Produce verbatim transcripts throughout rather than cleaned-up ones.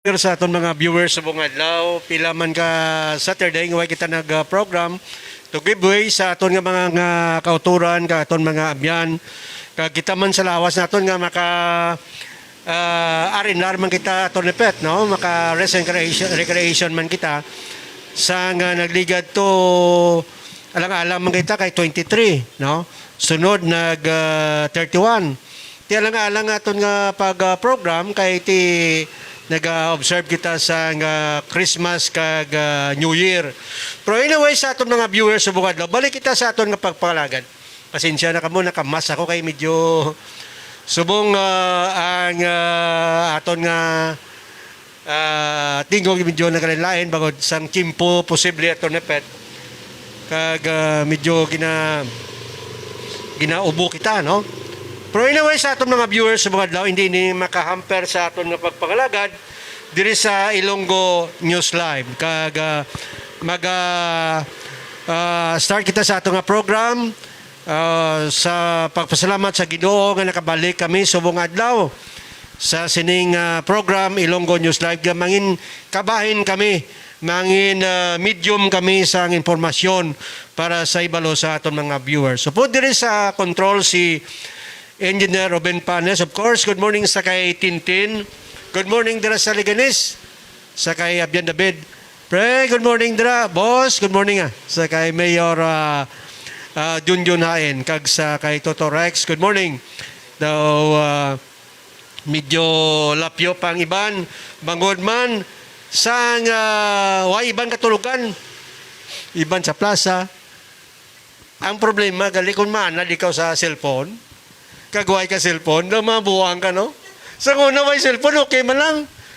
Pero sa aton mga viewers subong adlaw, pila man ka Saturday nga way kita nag-program, to give way sa aton nga mga, nga kauturan, ka aton mga abyan, kag kita man sa lawas naton nga maka, ah, R and R man kita, Attorney Pet, no? Maka rest and recreation, recreation man kita. Sa nga nagligad to, alang-alang man kita kay twenty-three, no? Sunod nag, ah, thirty-one. Ti alang-alang nga aton nga pag, ah, program kay ti naga-observe kita sa nga Christmas kag, ah, New Year. Pero anyway, sa aton mga viewers subong adlaw, balik kita sa aton nga pagpangalagad. Pasensya na kamo, nakamas ako kay medyo subong, ah, ang, ah, aton nga, ah, tingog medyo nagalain-lain bangod sang tiyempo posible aton na pet. Kag, ah, medyo gina-, ginaubo kita, no? Pero anyway, sa aton mga viewers subong adlaw, hindi ni makahamper sa aton nga pagpangalagad diri sa Ilonggo News Live. Kag, ah, mag, ah, ah, start kita sa aton nga program, ah, sa pagpasalamat sa Ginoo nga nakabalik kami subong adlaw sa sining, ah, program, Ilonggo News Live, nga mangin kabahin kami, mangin, ah, medium kami sang impormasyon para sa ibalo sa aton mga viewers. So, po diri sa control si Engineer Ruben Panes, of course. Good morning sa kay Tintin. Good morning dira sa Leganes, sa kay Abian David. Pre, good morning dira. Boss, good morning, ah. Sa kay Mayor, ah, ah, Junjun Hain, kag sa kay Toto Rex, good morning. Daw, ah, medyo lapyo pa ang iban. Bangod man sang, ah, wa iban katulugan. Iban sa plaza. Ang problema, gali kung maanad ikaw sa cellphone, kag way ka cellphone, daw mabuang ka, no? Sa una, way cellphone, okay man lang.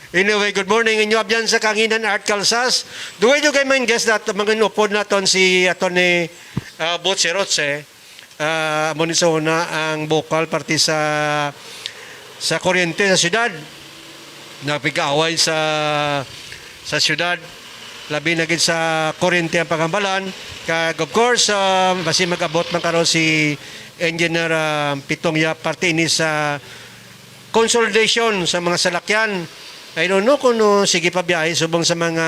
Anyway, good morning, inyo abyan sa Kanginan Art Calsas. Dugay-dugay man guest nat-, mga upod naton si aton ni, ah, Butch Roche. Ah, amo ni sa una ang bukal parte sa, sa kuryente sa syudad. Nagpig-away sa, sa syudad. Labi na gid sa kuryente ang paghambalan. Kag, of course, ah, basi mag-abot man karon si Engineer, ah, Pitong Yap, parte ini sa consolidation sa mga salakyan. I don't know kung, no, sige pa biyahe subong sa mga,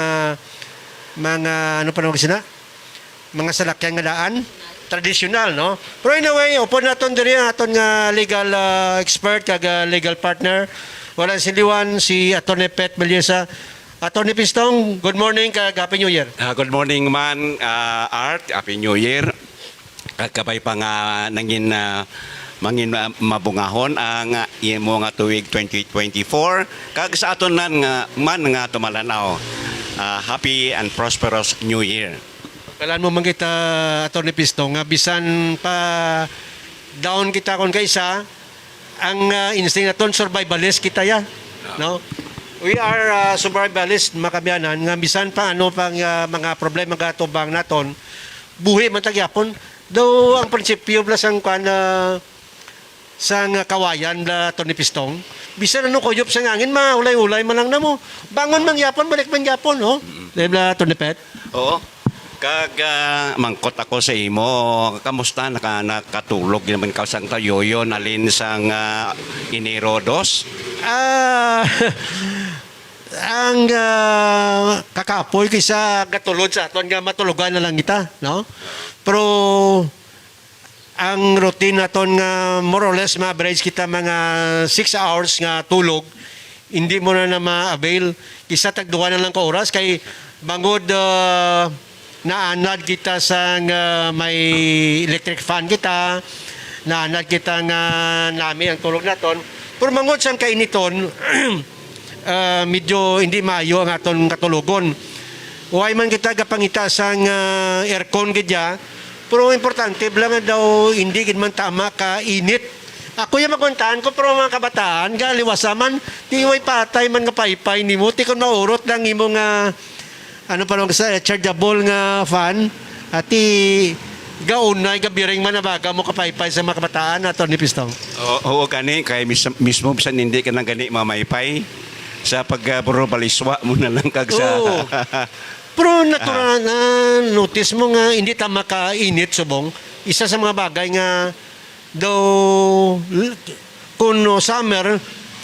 mga, ano pa nawag sina? Mga salakyan nga daan. Tradisyonal, no? Pero anyway, upod naton diri ang aton nga legal, ah, expert kag, ah, legal partner. Wala sing liwan, si Attorney Pet Meliesa. Attorney Pistong, good morning kag Happy New Year. Ah, good morning man, ah, Art. Happy New Year. Kag kabay pa nga nangin, ah, mangin, ah, mabungahon ang, ah, imo nga tuig twenty twenty-four. Kag sa aton nan nga, man nga tumalanaw, ah, happy and prosperous New Year. Kalan mo man kita, Attorney Pistong, nga bisan pa down kita kon kaisa, ang, ah, instinct naton, survivalist kita ya, no? We are, ah, survivalist, mga kaabyanan, nga bisan pa ano pang, ah, mga problema gatubang naton, buhi man ta gyapon. Daw ang prinsipyo bala sang kwan, ah, sang kawayan bala, Attorney Pistong, bisan ano kuyop sang hangin, maulay-ulay man lang namo. Bangon man gyapon, balik man gyapon, no? Mm. Di ba, Attorney Pet? Oo. Kag, ah, mangkot ako sa imo, kamusta? Naka-, nakatulog naman ka sang tayoyon, alin sang, ah, Enero dos? Ah, ang, ah, kakapoy kaysa gatulod sa aton nga matulogan na lang kita, no? Pero ang routine naton nga more or less ma-average kita mga six hours nga tulog, hindi mo na na ma-avail. Isa tag duha na lang ka oras kay bangod, ah, naanad kita sa nga may electric fan kita, naanad kita nga nami ang tulog naton. Pero bangod sang kainiton, ah, medyo hindi maayo ang aton katulogon. Way man kita gapangita sang, ah, aircon gid ya, pero importante bala nga daw hindi gid man tama ka init. Ako yung magwantahan ko, pero mga kabataan, galiwasa man, ti way patay man nga paypay nimo, ti kon maurot lang imo nga, ano pa lang sa chargeable nga fan, ati gaunay, gabiring man ang baga mo kapaypay sa mga kabataan, Attorney Pistong. Oo, oo, gani, kay mis-, mismo bisan hindi ka nang gani mamaypay, sa pag, ah, buro baliswa mo na lang kag sa Oo. Pero natural Ah. na notice mo nga hindi ta makainit subong. Isa sa mga bagay nga daw l-, kung no summer,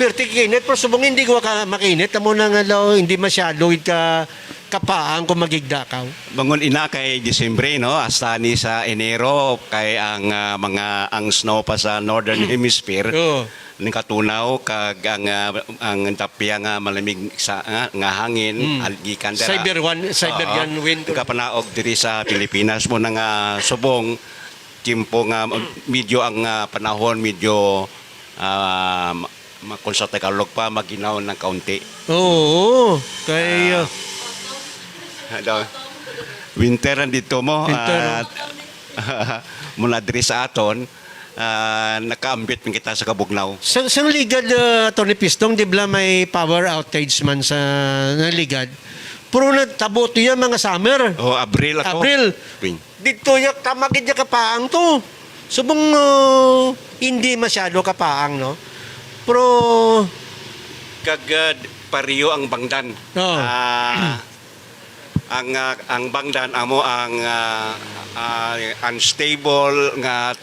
Perti kainit, pero subong hindi ko ka makainit, amo na nga daw, hindi masyado gid ka kapaang kung magigdakaw. Bangod ina kay Disyembre, no? Hasta ni sa Enero, kay ang, ah, mga, ang snow pa sa Northern Hemisphere, Oo. nagkatunaw, kag ang, ah, ang tapya nga malamig sa, nga, nga hangin, Mm. al-, gikan dira. Cyber one, cyber Oo. gun wind. Nagkapanaog diri sa Pilipinas mo na nga subong, tiyempo nga medyo ang, ah, panahon medyo, ah, ma-, ma-, kung sa Tagalog pa, maginaw ng kaunti. Oo, kay, Ah. ah, Ano? Winter nandito mo, Winter. at mula diri sa aton, ah, nakaambit man kita sa kabugnaw. Sa, sa Ligad, ah, Attorney Pistong, di ba may power outage man sa, sa Ligad? Pero natabo to yan, mga summer. Oh, Abril ato. Abril. Ping. Dito, yak, tama gid ya kapaang to. Subong, uh, hindi masyado kapaang, no? Pero Kag, uh, pareho ang Bangdan. Oo. Ah, ang, uh, ang Bangdan amo ang, uh, uh, unstable nga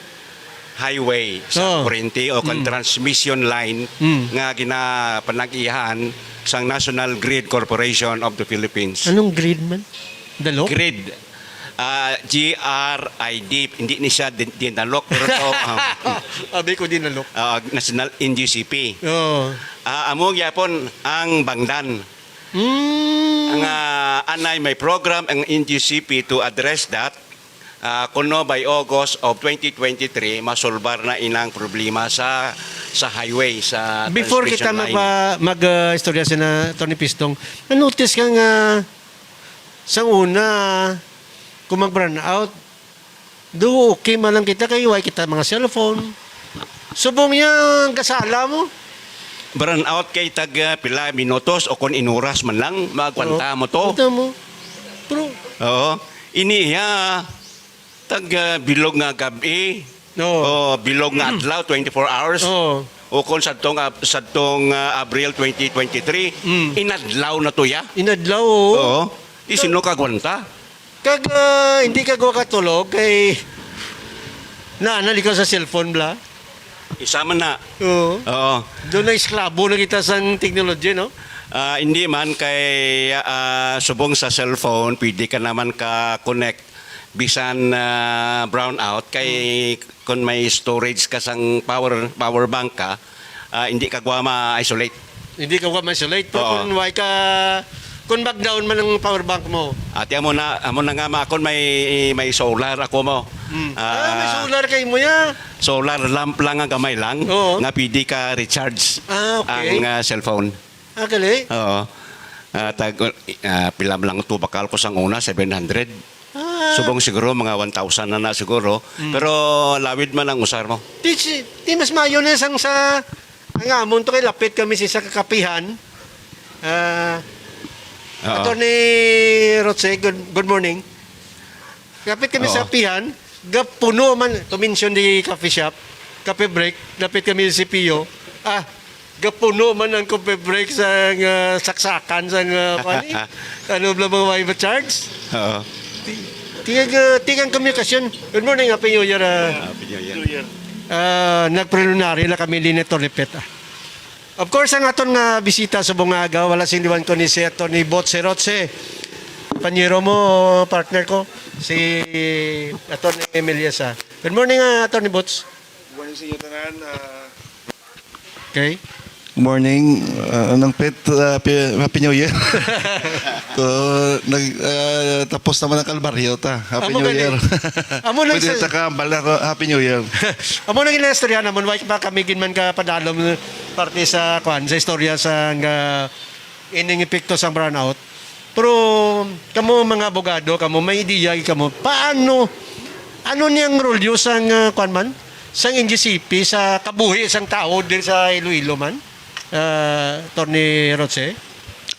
highway sa Oo. kuryente o kang Mm. transmission line Mm. nga ginapanag-iyahan sang National Grid Corporation of the Philippines. Anong grid man? Dalok? Grid. Ah, G R I D. Hindi ni siya din-, dinalok, pero to, um, Abi ko dinalok. Ah, National N G C P. Oo. Ah, amo gyapon ang Bangdan. Mm. Ang, ah, anay may program ang N G C P to address that. Ah, kuno by August of twenty twenty-three, masolbar na inang problema sa, sa highway, sa Before transmission kita line. magpa-, mag, ah, istorya sina Attorney Pistong, na-notice ka nga Sa una, kung mag-brownout, do okay man lang kita kay way kita mga cellphone. Subong niya ang kasala mo. Brownout kay tag, ah, pila minutos o kung inuras man lang, maagwanta Oo. mo to. Kita mo. Pero Oo. Ini iya, tag, ah, bilog nga gab-i. Oo. O bilog nga adlaw, twenty-four hours. Oo. O kung sadtong, ah, sadtong, ah, Abril twenty twenty-three, Mm. inadlaw na to ya. Inadlaw, oo. Oo. Di sino kagwanta? Kag, ah, hindi ka gwa katulog kay naanal ikaw sa cellphone, bla? Isa man na. Oo. Oo. Doon na esklabo na kita sang technology, no? Ah, hindi man kay, ah, subong sa cellphone, pwede ka naman ka-connect bisan, ah, brownout kay Hmm. kung may storage ka sang power, power bank ka, ah, hindi ka gwa ma-isolate. Hindi ka gwa ma-isolate, pero Oo. kung way ka, kung mag-down man ang power bank mo. Ati amo na, amo na nga ma, kung may, may solar ako mo. Hmm. Ah, may Ah, solar kay mo ya. Solar lamp lang nga gamay lang, Oo. nga pwede ka recharge Ah, okay. ang, ah, cellphone. Ah, gali? Oo. Ah, tag-, ah, pila man lang to bakal ko sang una, seven hundred. Ah. Subong siguro mga one thousand na na siguro. Mm. Pero lawid man ang usar mo. Di, si-, di mas maayo na sang sa, ang amon to kay lapit kami sa isa ka kapihan. Ah, Oo. Attorney Rotse, good, good morning. Lapit kami Oo. sa kapihan, gapuno man, to mention the coffee shop, cafe break, lapit kami sa C P U. Ah, gapuno man ang coffee break sa, ah, saksakan sa, ah, kuwan, eh. Ano bala mga may ma-charge? Oo. Ti-, tigang, ah, tigang komunikasyon. Good morning, Happy New Year, ah. Happy New Year. Ah, nag-preliminary na kami din ni Attorney Pet, ah. Of course, ang aton nga bisita subong nga aga, wala sing liwan kundi si Attorney Bot Serotse, panyero mo, partner ko, si Attorney Emilias, ah. Good morning, ah, Attorney Boots. Good morning sa inyo tanan, ah. Okay. Morning, ah, Nang Pet, ah, pi-, Happy New Year. So, nag-, ah, tapos naman ang kalbaryo ta. Happy Amo New gani. Year. Amo lang Pwede sa ta ka, bala ko, Happy New Year. Amo nang ginastorya namon, why pa kami gid man ka padalom parte sa, kwan, sa istorya sa nga ining epekto sang brownout. Pero kamo mga abogado, kamo may ideya kamo, paano, ano niyang rolyo sang, ah, kwan man, sang N G C P sa kabuhi sang tawo diri sa Iloilo man? Ah, Attorney Rotse?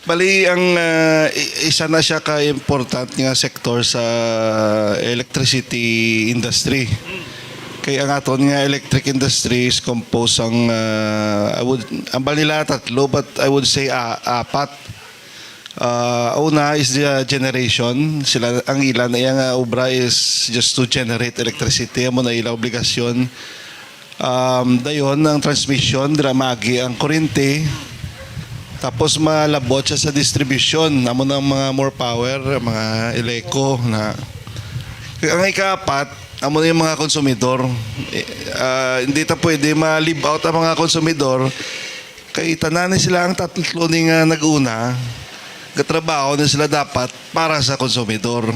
Bali, ang, ah, i-, isa na siya ka important nga sektor sa electricity industry. Kay ang aton nga electric industry is composed sang, ah, I would, ang bali nila tatlo, but I would say, ah, apat. Ah, una is the generation. Sila, ang ila na iya nga obra is just to generate electricity. Amo na ila obligasyon. Um, dayon, ang transmission, dira maagi ang kurente. Tapos malabot siya sa distribution. Amo na ang mga more power, mga Eleco na. Ang ikaapat, amo na yung mga konsumidor. Eh, ah, hindi ta pwede ma-leave out ang mga konsumidor. Kay tanan ni sila ang tatlo ni nga nag-una, gatrabaho ni sila dapat para sa konsumidor.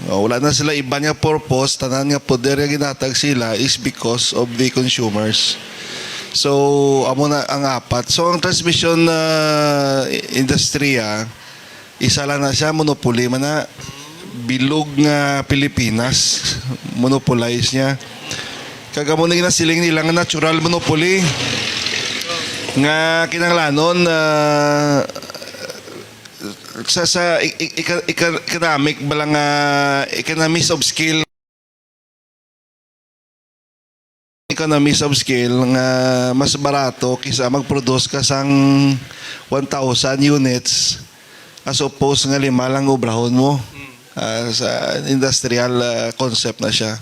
O, wala na sila iban nga purpose, tanan nga poder nga ginatag sila is because of the consumers. So, amo na ang apat. So, ang transmission na industriya, isa lang na siya, monopoly man na, bilog nga Pilipinas, monopolize niya. Kag amo na ginasiling nila nga natural monopoly nga kinahanglanon, ah, sa, sa e-, e-, eco-, eco-, economic ba lang, ah, economies of scale. Economies of scale nga mas barato kisa mag-produce ka sang one thousand units as opposed nga lima lang obrahon mo, ah, sa industrial, ah, concept na siya.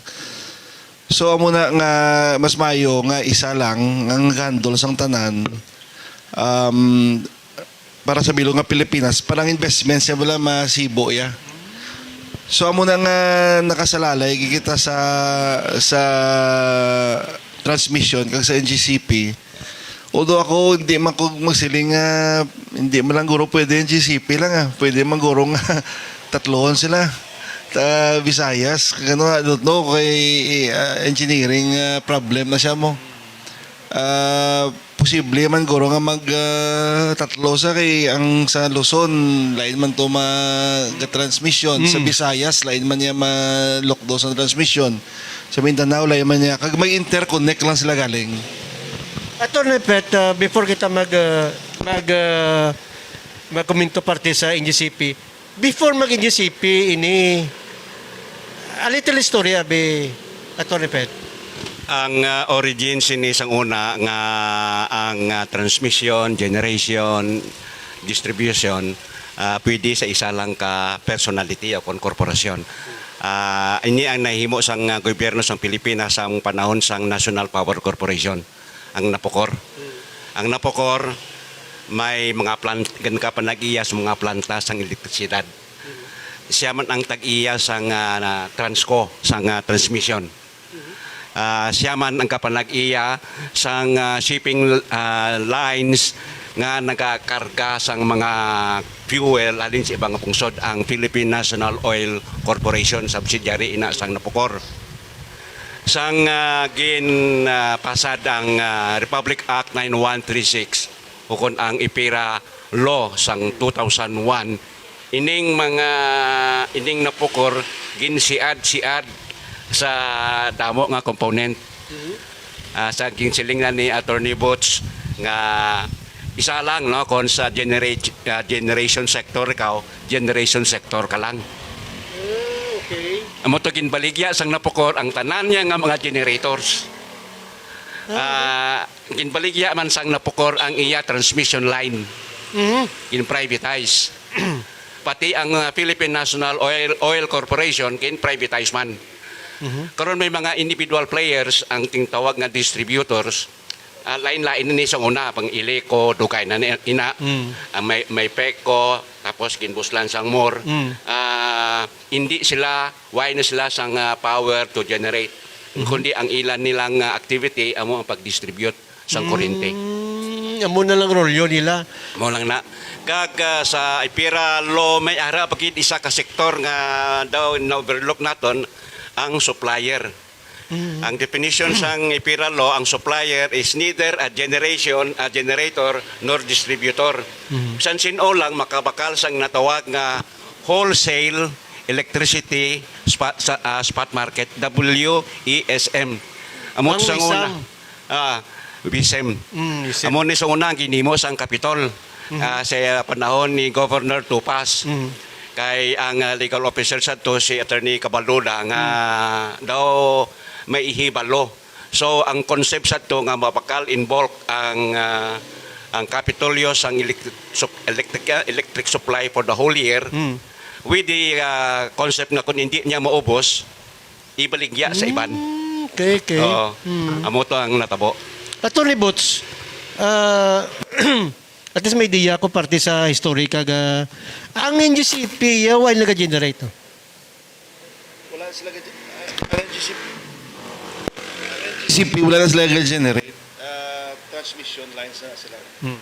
So, amo na nga mas mayo nga isa lang ang handle sang tanan. Um, para sa bilog nga Pilipinas, parang investment siya, wala masibo ya. So, amo na nga nakasalalay kita sa, sa transmission kag sa N G C P. Although ako, hindi man ko magsiling nga, hindi man lang guro pwede N G C P lang, ah. Pwede man guro nga tatlohon sila. Ta Visayas, kag ano, I don't know, kay, ah, engineering, ah, problem na siya mo. Ah, posible man guro nga mag, ah, tatlo sa, kay ang sa Luzon, lain man to ma-, ga-transmission. Sa Mm. Visayas, lain man niya malukdo sa transmission. Sa Mindanao, lain man niya. Kag mag-interconnect lang sila galing. Attorney Pet, ah, before kita mag, ah, mag, ah, magkomento parte sa N G C P, before mag-N G C P ini, a little istorya, bi, Attorney Pet. Ang, ah, origin sini sang una nga ang, ah, transmission, generation, distribution, ah, pwede sa isa lang ka personality o kon korporasyon. Ah, ini ang nahimo sang, ah, gobyerno sang Pilipinas sa panahon sang National Power Corporation, ang NAPOCOR. Ang NAPOCOR may mga plant-, gan ka panag-iya sa mga planta sang elektrisidad. Siya man ang tag-iya sang, ah, na-, transco, sang, ah, transmission. Ah, siya man ang kapanag-iya sang, ah, shipping, ah, lines nga nagakarga sang mga fuel halin sa iba nga pungsod, ang Philippine National Oil Corporation, subsidiary ina sang NAPOCOR. Sang, ah, gin, ah, pasad ang, ah, Republic Act nine one three six, ukon ang EPIRA Law sang two thousand one, ining mga, ining NAPOCOR ginsiad-siad sa damo nga component. Mhm. Ah, sa ginsiling na ni Attorney Butch nga isa lang, no, kon sa generate-, ah, generation sector ikaw, generation sector ka lang. Mm, okay. Amo to ginbaligya sang NAPOCOR ang tanan niya nga mga generators. Ah, okay. Ah, ginbaligya man sang NAPOCOR ang iya transmission line. Mhm. Gin-privatize. Pati ang, ah, Philippine National Oil, Oil Corporation, gin-privatize man. Mhm. Karon may mga individual players ang tingtawag nga distributors. Ah, lain-lain ni sa una, pang Ileco, dugay na ni, ina. Mm. Ah, may, may PECO, tapos ginbuslan sang more. Mm. Ah, hindi sila, why na sila sang, ah, power to generate. Mhm. Kundi ang ilan nilang, ah, activity, amo ang pag-distribute sang kuryente. Mm, amo na lang rolyo nila. Amo lang na. Kag, ah, sa EPIRA Law, may ara pa gid isa ka sektor nga daw na-overlook naton, ang supplier. Mm. Ang definition sang EPIRA Law, ang supplier is neither a generation, a generator, nor distributor. Mm. Bisan sin-o lang makabakal sang natawag nga wholesale electricity spot, sa, ah, spot market, W E S M. Amo to sang una. Ah, W E S M. Mm, W E S M. Amo ni sa una ang ginhimo sang Capitol, Mhm. ah, sa panahon ni Governor Tupas. Mhm. Kay ang, ah, legal officer sadto si Attorney Cabaluna nga Mhm. daw may ihibalo. So, ang concept sadto nga mabakal in bulk ang, ah, ang Kapitolyo sang electric, sup-, electric, ah, electric supply for the whole year, Hmm. with the, ah, concept nga kung hindi niya maubos, ibaligya sa iban. Hmm, Okay, okay. Oo. Hmm. Amo to ang natabo. Attorney Boots, ah, at least may idea ko parte sa historical nga ang N G C P, uh, wala nag-generate, no? Wala sila gag-, ah, ang N G C P, ang N G C P, wala na sila gag-generate. Ah, transmission lines na sila. Hmm.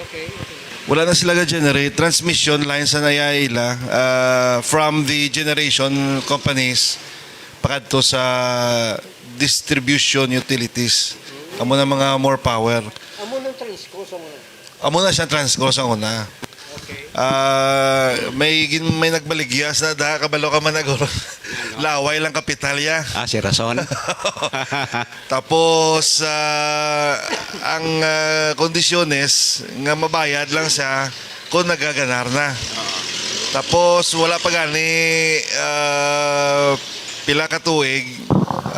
Okay, okay. Wala na sila ga-generate. Transmission lines na naya ila, ah, from the generation companies pakadto sa distribution utilities. Amo na mga more power. Amo nang Transco sa mga Amo na siyang Transco sa una. Okay. Ah, may gin-, may nagbaligya sa da, kabalo ka man nag-, laway lang kapital ya. Ah, si Rason. Tapos, ah, ang, ah, kondisyones nga mabayad lang siya kung nagaganar na. Tapos, wala pa gani, ah, pila ka tuig,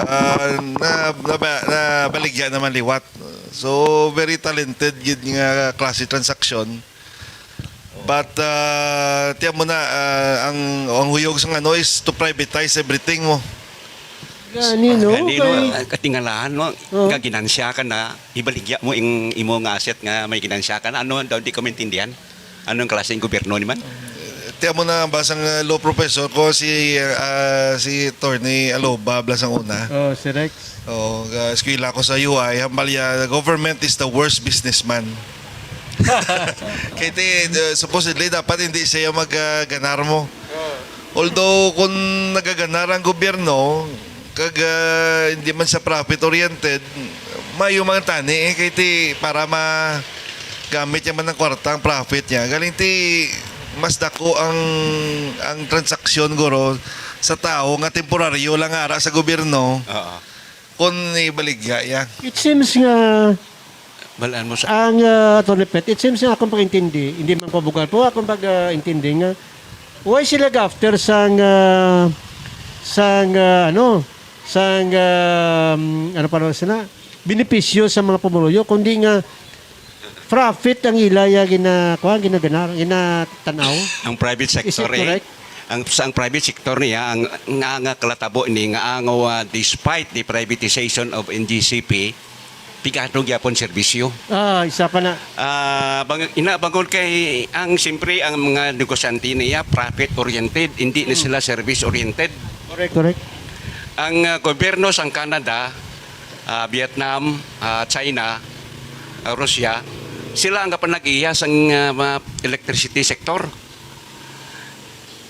ah, na, na, nabaligya naman liwat. So, very talented gid nga klase transaksyon. But, ah, tiyan mo na, ah, ang, ang huyog sang ano is to privatize everything mo. Gani, no? Gani, no? Kay ah, katingalahan, no? Oo. Nga ginansya ka na, ibaligya mo ing imo nga asset nga may ginansya ka na. Ano daw, di ko maintindihan? Anong klaseng gobyerno ni man? Tiyan mo na, basang, ah, law professor ko, si, ah, si Attorney Aloba, bala sang una. Oh, si Rex. Oo, ga-, eskwela ko sa U I, hambal ya, "The government is the worst businessman." Kay ti, uh, supposedly, dapat hindi siya yung mag, uh, ganar mo. Oo. Although, kung nagaganar ang gobyerno, kag, uh, hindi man siya profit-oriented, mayo man tani, eh, kay ti, para ma-, gamit niya man ang kwarta, ang profit niya. Galing ti, mas dako ang, ang transaksyon, guro, sa tao nga temporaryo lang ara sa gobyerno. Oo. Kung ibaligya, ya. It seems nga Balaan mo sa ang, ah, Attorney Pet, it seems nga akong pag-intindi, hindi man ko bugal po, akong pag-intindi nga, why sila ga-after sang, ah, sang, ah, ano, sang, ah, ano pa naman sila, benepisyo sa mga pumuluyo, kundi nga profit ang ila ya gina-, kuwan, ginaganar, ginatanaw. Ang private Is it sector, eh, correct? Ang, sa ang private sector niya, ang, nga, nga kalatabo ni, nga ang, ah, despite the privatization of N G C P, pigado gyapon serbisyo. Ah, isa pa na. Ah, bang, ina, bangod kay ang, siyempre, ang mga negosyante niya, profit-oriented, hindi na Hmm. sila service-oriented. Correct, correct. Ang, ah, gobyerno sang Canada, ah, Vietnam, ah, China, ah, Russia, sila ang kapanag-iya sang, ah, mga electricity sector.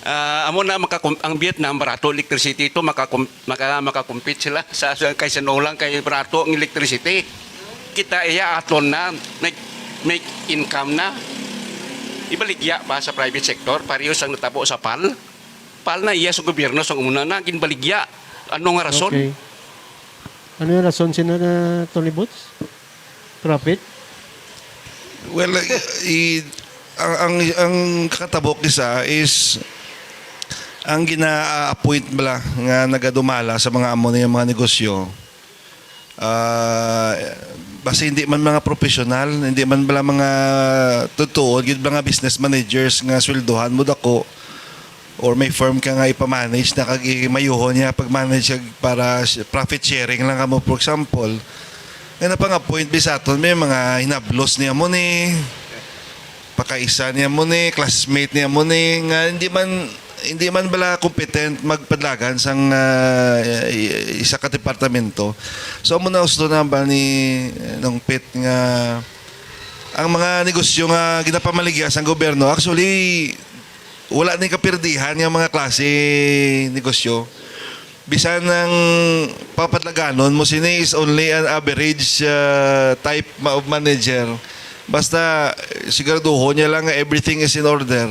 Ah, amo na makakum-, ang Vietnam, barato electricity ito, makakum-, maka-, makakumpit sila sa, sa, kay sa Nolang, kay barato ang electricity. Kita iya aton na, may, may income na. Ibaligya pa sa private sector, pareho sang natabo sa pal. Pal na iya sa gobyerno, sa una na, ginbaligya. Ano nga rason? Okay. Ano yung rason sina na Tony Boots? Profit? Well, i-, ang, ang, ang katabok isa is ang gina-appoint bala nga nagadumala sa mga amo na yung mga negosyo. Ah, basta hindi man mga professional, hindi man bala mga totoo, gid bala nga business managers nga sweldohan mo dako, or may firm ka nga ipamanage na kag imayuhon niya pag-manage kag para s-, profit sharing lang kamo, for example, nga napang-appoint bi sa aton, may mga hinablos niya mo ni, pakaisa niya mo ni, classmate niya mo ni, nga hindi man, hindi man bala competent magpadlagan sang, ah, i-, isa ka departamento. So, amo na gusto na ba ni, eh, Nong Pit nga ang mga negosyo nga ginapamaligya sang gobyerno, actually, wala ni kapirdihan nga mga klase negosyo. Bisan ang papadlaganon mo sini is only an average, ah, type ma-, of manager. Basta, eh, siguraduhon niya lang nga everything is in order.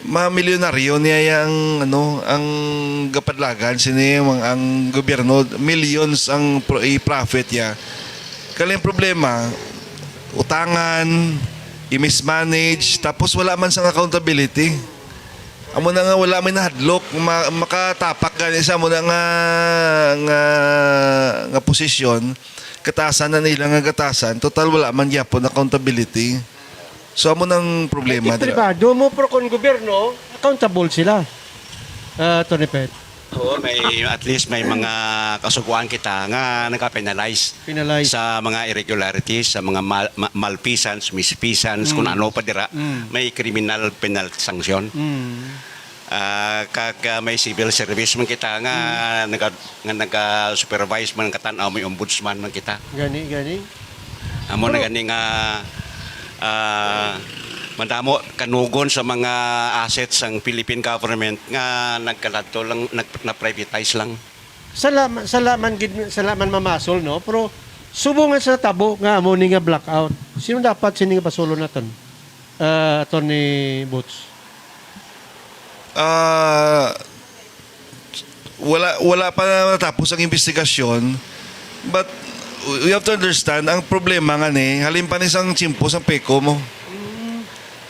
Mamilyonaryo niya yang, ano, ang gapadlagan sini, ang, ang gobyerno, millions ang pro-, i-profit niya. Kaling problema, utangan, i-mismanage, tapos wala man sang accountability. Amo na nga wala may nahadlok, ma-, makatapak gani sa amo na nga, nga, nga posisyon, katasan na nila nga gatasan, total wala man gyapon accountability. So, amo nang problema If dira. Pribado mo, pero kung gobyerno, accountable sila. Ah, Attorney Pet. Oo, may, at least may mga kasugoan kita nga nagka-penalize Penalize. Sa mga irregularities, sa mga mal-, ma-, malfeasance, misfeasance, kung Mm. ano pa dira, Mm. may criminal penal sanction. Mm. Ah, kag, ah, may civil service man kita nga Mm. naga-, nga naga-supervise man, katan-aw, may ombudsman man kita. Gani, gani. Amo na Pero gani nga, ah, madamo kanugon sa mga assets sang Philippine government nga nagkaladto lang, nag-, na-privatize lang. Sala-, salaman gid, salaman mamasol, no? Pero subong nga sa tabo nga amo ni nga blackout, sino dapat sini nga basulon naton? Ah, Attorney Boots. Ah, wala, wala pa natapos ang investigasyon, but we have to understand, ang problema nga ni, halin pa ni sang tiyempo sang PECO mo.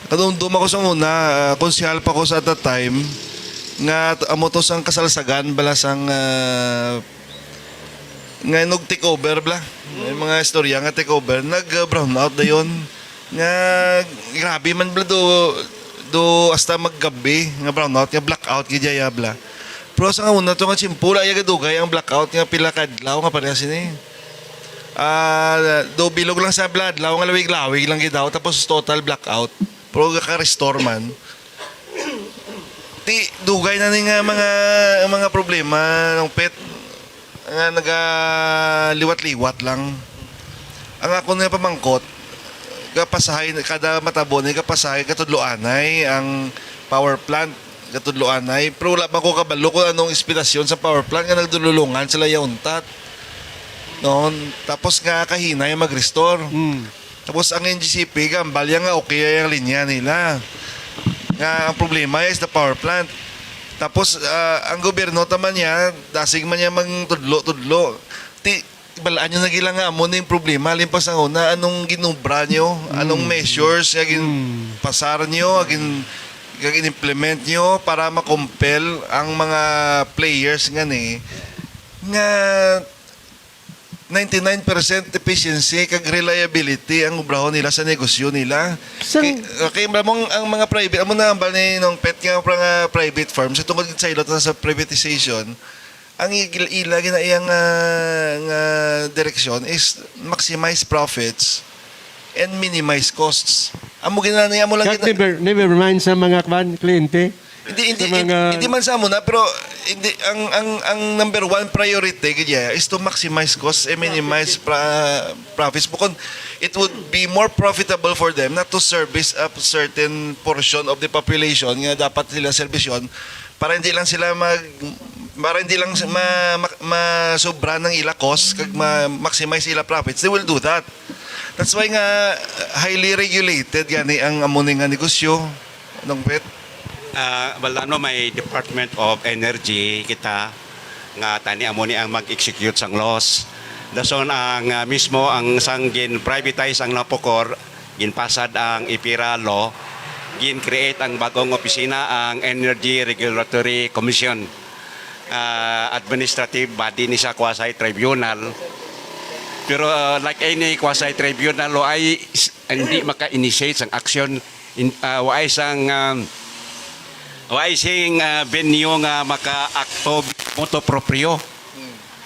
Kadumdum ako sa una, ah, konsehal pa ko sa at that time, nga t-, amo to sang kasalsagan bala sang, ah, nga nag-take over bala. May mga istorya nga take over, nag-, ah, brownout dayon. Nga grabe man bala do, do hasta maggabi nga brownout, nga blackout gid ya bala. Pero sa nga una to nga tiyempo, wala ya gadugay ang blackout nga pila ka adlaw nga parehas ini. Ah, do bilog lang sa bala adlaw nga lawig-lawig lang gid daw, tapos total blackout. Pero ka-restore man. Ti, dugay na ni nga mga, mga problema, Nong Pet, nga nagaliwat-liwat lang. Ang ako na pamangkot, kapasahay, kada matabo ni kapasahay, katudloanay ang power plant, katudloanay. Pero wala pa ko kabalo kung anong inspirasyon sa power plant nga nagdululungan sila yauntat. Noon, tapos nga kahinay mag-restore. Mm. Tapos ang N G C P, gambal yan nga okay ang linya nila. Nga ang problema is the power plant. Tapos, ah, ang gobyerno taman niya, dasig man niya magtudlo-tudlo. Ti, balaan nyo na gila nga amo na yung problema. Limpas ang una, anong ginubra nyo? Anong Mm. measures nga Mm. ginpasar nyo, nga gin-, nga gin-implement nyo para ma-compel ang mga players nga ni, nga ninety-nine percent efficiency kag reliability ang obrahon nila sa negosyo nila. Sang- Kay, kay amo ang, ang mga private, amo na ang bal ni Nong Pet nga mga private firms, sa tungod sa ilot na sa privatization, ang ig-, ila gina-, iyang, ah, nga direksyon is maximize profits and minimize costs. Amo gina-, amo lang Kag gina- never, never mind sa mga kwan, kliyente. Hindi, hindi, Sa hindi, mga hindi man sa amo na, pero hindi, ang, ang, ang number one priority gid iya is to maximize costs and minimize pra-, profits. Bukon, it would be more profitable for them not to service a certain portion of the population nga dapat sila serbisyon para hindi lang sila mag-, para hindi lang ma-, ma-, masobra ng ila cost kag ma-maximize ila profits. They will do that. That's why nga highly regulated gani ang amo ni nga negosyo, Nong Pet. Ah, wala, no, may Department of Energy kita nga tani amo ni ang mag-execute sang laws. Dason ang, ah, mismo ang sang gin-privatize ang NAPOCOR, ginpasad ang EPIRA law, gin-create ang bagong opisina, ang Energy Regulatory Commission. Ah, administrative body ni sa quasi-tribunal. Pero, ah, like any quasi-tribunal, waay s-, hindi maka-initiate sang action. In, ah, waay sang, ah, waay sing, ah, venue nga maka-akto motu proprio.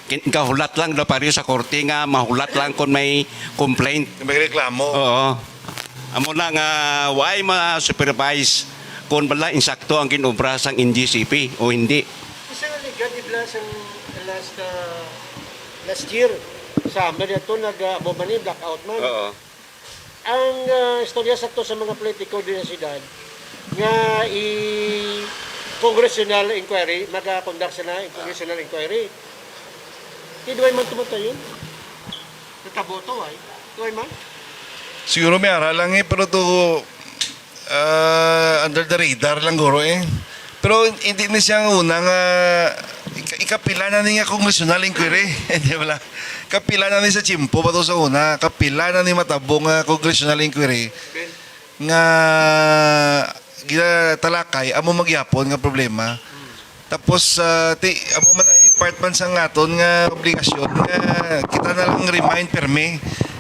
Kin-, kahulat lang daw pareho sa korte nga mahulat lang kung may complaint. May reklamo. Oo. Amo na nga, waay ma-supervise kung bala insakto ang ginobra sang N G C P o hindi. Isa nga liga, di ba, sa last, ah, last year, summer na to, nag, ah, amo man ni blackout man. Oo. Ang, ah, istorya sa to sa mga politiko din sa syudad, nga i-, congressional inquiry, mag-conduct sila ng congressional inquiry. Di, di ba man tumatayon? Natabo to, ay? Di ba man? Siguro may ara lang eh, pero to, ah, under the radar lang guro eh. Pero hindi ni siya ang una nga ika-, ikapila na ni nga congressional inquiry. Hindi wala. Kapila na ni sa tiyempo pa to sa una. Kapila na ni matabo nga congressional inquiry. Nga ginatalakay, amo magyapon nga problema. Tapos, ah, ti, amo man ang part man sa nga aton nga obligasyon nga kita na lang remind permi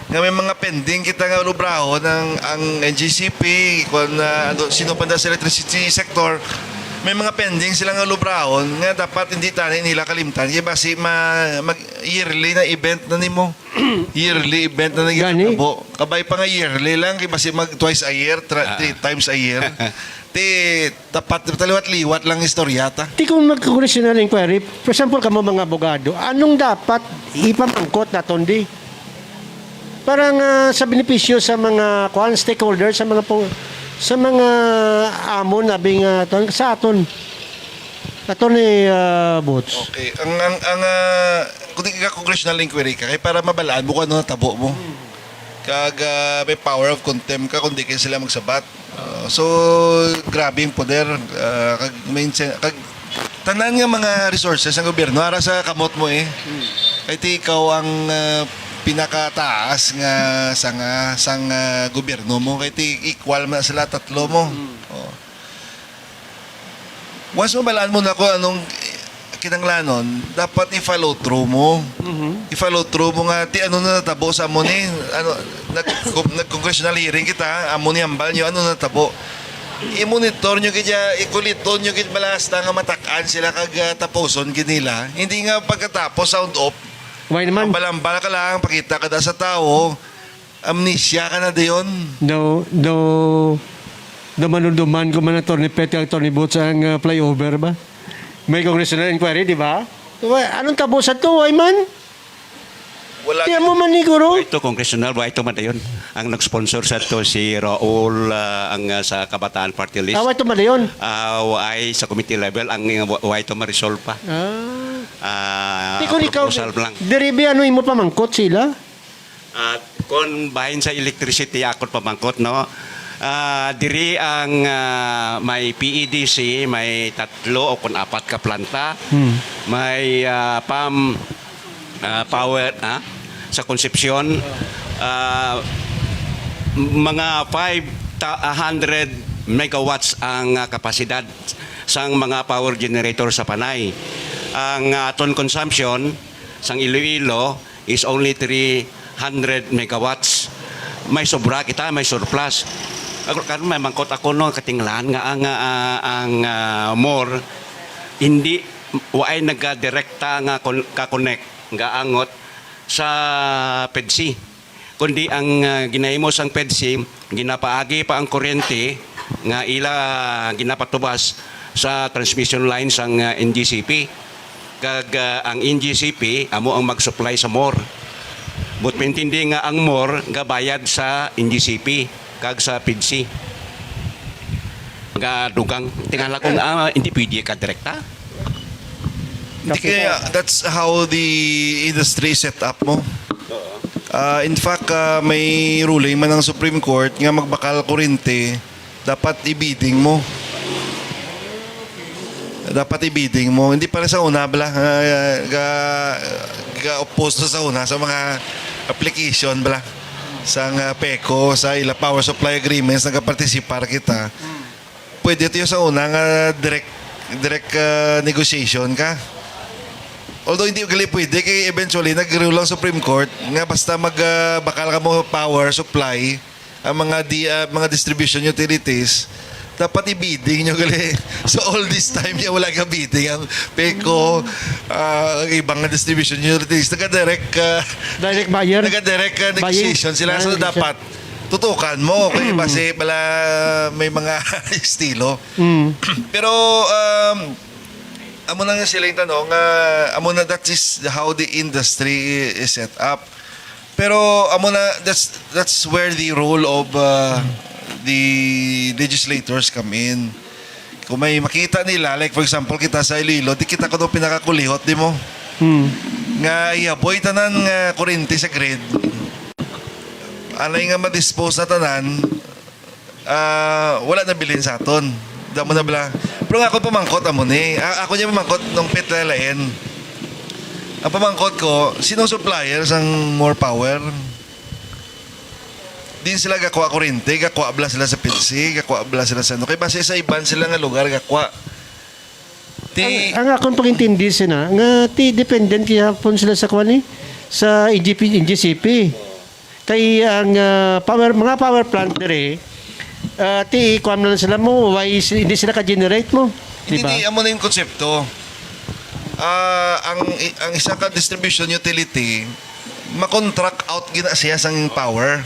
nga may mga pending kita nga lubrahon ang, ang N G C P, kung, ah, ano, sino pa na sa electricity sector, May mga pending sila nga lubraon nga dapat hindi tani nila kalimtan. Kaya basi ma, mag, yearly na event na nimo. Yearly event na Gani? Nagtabo. Kabay pa nga yearly lang, kaya basi mag twice a year, tra- Ah. three times a year. Ti, tapat, taliwat-liwat lang istorya ta. Ti kung mag-congressional inquiry, for example, kamo mga abogado, anong dapat ipamangkot naton di? Para nga sa benepisyo sa mga, kuwan, stakeholders, sa mga pong, sa mga amon, abi nga, kuwan, sa aton. Attorney, ah, Boots. Okay. Ang, ang, ang, ah, kung di ka congressional inquiry ka, kay para mabalaan mo kung ano natabo mo. Kag, ah, may power of contempt ka kung di kayo sila magsabat. Ah, so, grabe yung poder. Ah, kag, may insen- kag, tanan nga mga resources ang gobyerno, ara sa kamot mo eh. Kay ti ikaw ang, ah, pinakataas nga sanga sang, ah, gobyerno mo. Kay ti equal man sila tatlo mo. Oh. Once mabalaan mo na kung anong kinanglanon, dapat i-follow through mo. Mhm. I-follow through mo nga, ti ano na natabo sa amo ni, ano, nag, nag-congressional hearing kita, amo ni hambal nyo, ano natabo. I-monitor nyo gid ya, ikuliton nyo gid balasta nga matakan sila kag, ah, tapuson gid nila. Hindi nga pagkatapos sound off, Why naman? Hambal-hambal ka lang, pakita ka da sa tao, amnesia ka na dayon. Daw, daw, daw manuduman ko man, Attorney Pet, Attorney Boots, ang, ah, flyover ba? May congressional inquiry, di ba? Wa-, anong tabo sa to, Wayman? Wala. Tiyan mo man ni Guro. Ito, congressional, wa ito man dayon. Ang nag-sponsor sa to si Raul, ah, ang, ah, sa Kabataan Party List. Ah, wa ito man dayon. Ah, wa ay sa committee level, ang, ah, wa, wa ito ma-resolve pa. Ah. Ah, Di ko ikaw, proposal lang. Diri bi, ano imo pamangkot sila? Ah, kon bahin sa electricity, akon pamangkot, no? Ah, diri ang, ah, may P E D C, may tatlo o kon apat ka planta. Hmm. May, ah, pam, ah, power, ah, sa Concepcion, ah, mga five ta-, a hundred megawatts ang, ah, kapasidad sang mga power generator sa Panay. Ang, ah, aton consumption sang Iloilo is only three hundred megawatts. May sobra kita, may surplus. Ako, karon may mangkot ako, no, katinglan nga ang, ah, ang, ah, MORE, hindi, waay nagadirekta nga kon-, ka-connect, nga angot sa PEDCI. Kundi ang, ah, ginahimo sang PEDCI, ginapaagi pa ang kuryente nga ila ginapatubas sa transmission line sang, ah, N G C P. Kag, ah, ang N G C P amo ang mag-supply sa MORE. But maintindi nga ang MORE gabayad sa N G C P kag sa PEDCI. Gadugang. Tingala kung, ah, hindi pwede ka direkta. Hindi Kasi kaya, that's how the industry set up mo. Ah, in fact, ah, may ruling man ang Supreme Court nga magbakal kuryente, dapat i-bidding mo. Dapat i-bidding mo. Hindi pa rin sa una, bala, ah, ga, ga-oppose to sa una sa mga application, bala, sa nga PECO, sa ila power supply agreements, nagapartisipar kita. Pwede to yung sa una nga direct, direct, ah, negotiation ka. Although hindi gali pwede, kay eventually nag-rule ang Supreme Court nga basta mag, ah, bakal ka mo power supply, ang mga di, ah, mga distribution utilities, dapat i-bidding nyo gali. So all this time niya wala ka bidding ang PECO, ah, ang ibang nga distribution utilities, nag-direct, ah, Direct buyer? Nag-direct, ah, Buying? Negotiation sila. Ah, So negotiation. Dapat tutukan mo kay basi pala may mga estilo. Mm. Pero, um, amo na nga sila yung tanong, nga amo na, that is how the industry is set up. Pero amo na, that's, that's where the role of, uh, the legislators come in. Kung may makita nila, like for example, kita sa Iloilo, di kita kuno pinakakulihot, di mo? Hmm. Nga ihaboy tanan nga kuryente sa grid. Anay nga ma-dispose na tanan, ah, wala na bilin sa aton. Damo na bala. Pero nga ako pamangkot amo ni. A-, ako niya pamangkot nung pit na lain. Ang pamangkot ko, sinong supplier sang MORE Power? Din sila gakuha kuryente, gakuha bala sila sa PEDCI, gakuha bala sila sa ano. Kay base sa iban sila nga lugar gakuha. Ti Ang, ang akon pag-intindi sina, nga ti dependent gihapon sila sa kuan, eh, sa N G P, N G C P. Kay ang, ah, power, mga power plant diri, ah, ti kuan lang sila mo, why si-, hindi sila ka-generate mo. Hindi, Diba? Hindi, amo na yung konsepto. Ah, ang ang isa ka distribution utility, ma-contract out gina siya sang power.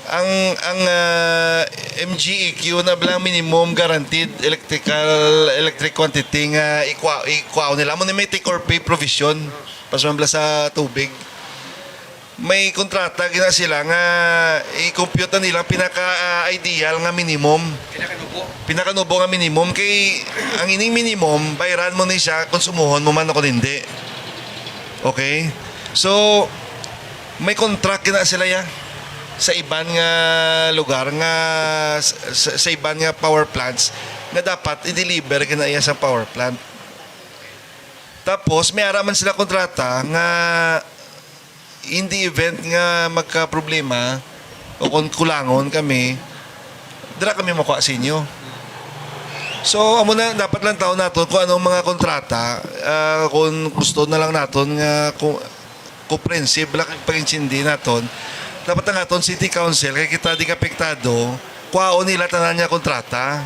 Ang ang ah, M G E Q na bala minimum guaranteed electrical electric quantity nga ikwa ikwaon nila, amo na may take or pay provision pasman bala sa tubig. May kontrata gina sila nga i-compute na nila pinaka ah, ideal nga minimum. Pinakanubo nga minimum kay ang ining minimum bayran mo ni siya kung sumuhon mo man o kung hindi. Okay? So may contract gina sila ya sa iban nga lugar nga sa, sa iban nga power plants nga dapat i-deliver gina iya sa power plant. Tapos may ara man sila kontrata nga in the event nga magka-problema o kung kulangon kami, dira kami makuha sa inyo. So, amo na, dapat lang taon naton kung anong mga kontrata, ah, kung gusto na lang naton nga ku- comprehensive lang ang pag-intindi naton. Dapat ang aton city council, kay kita di apektado, kuhaon nila tanan nga kontrata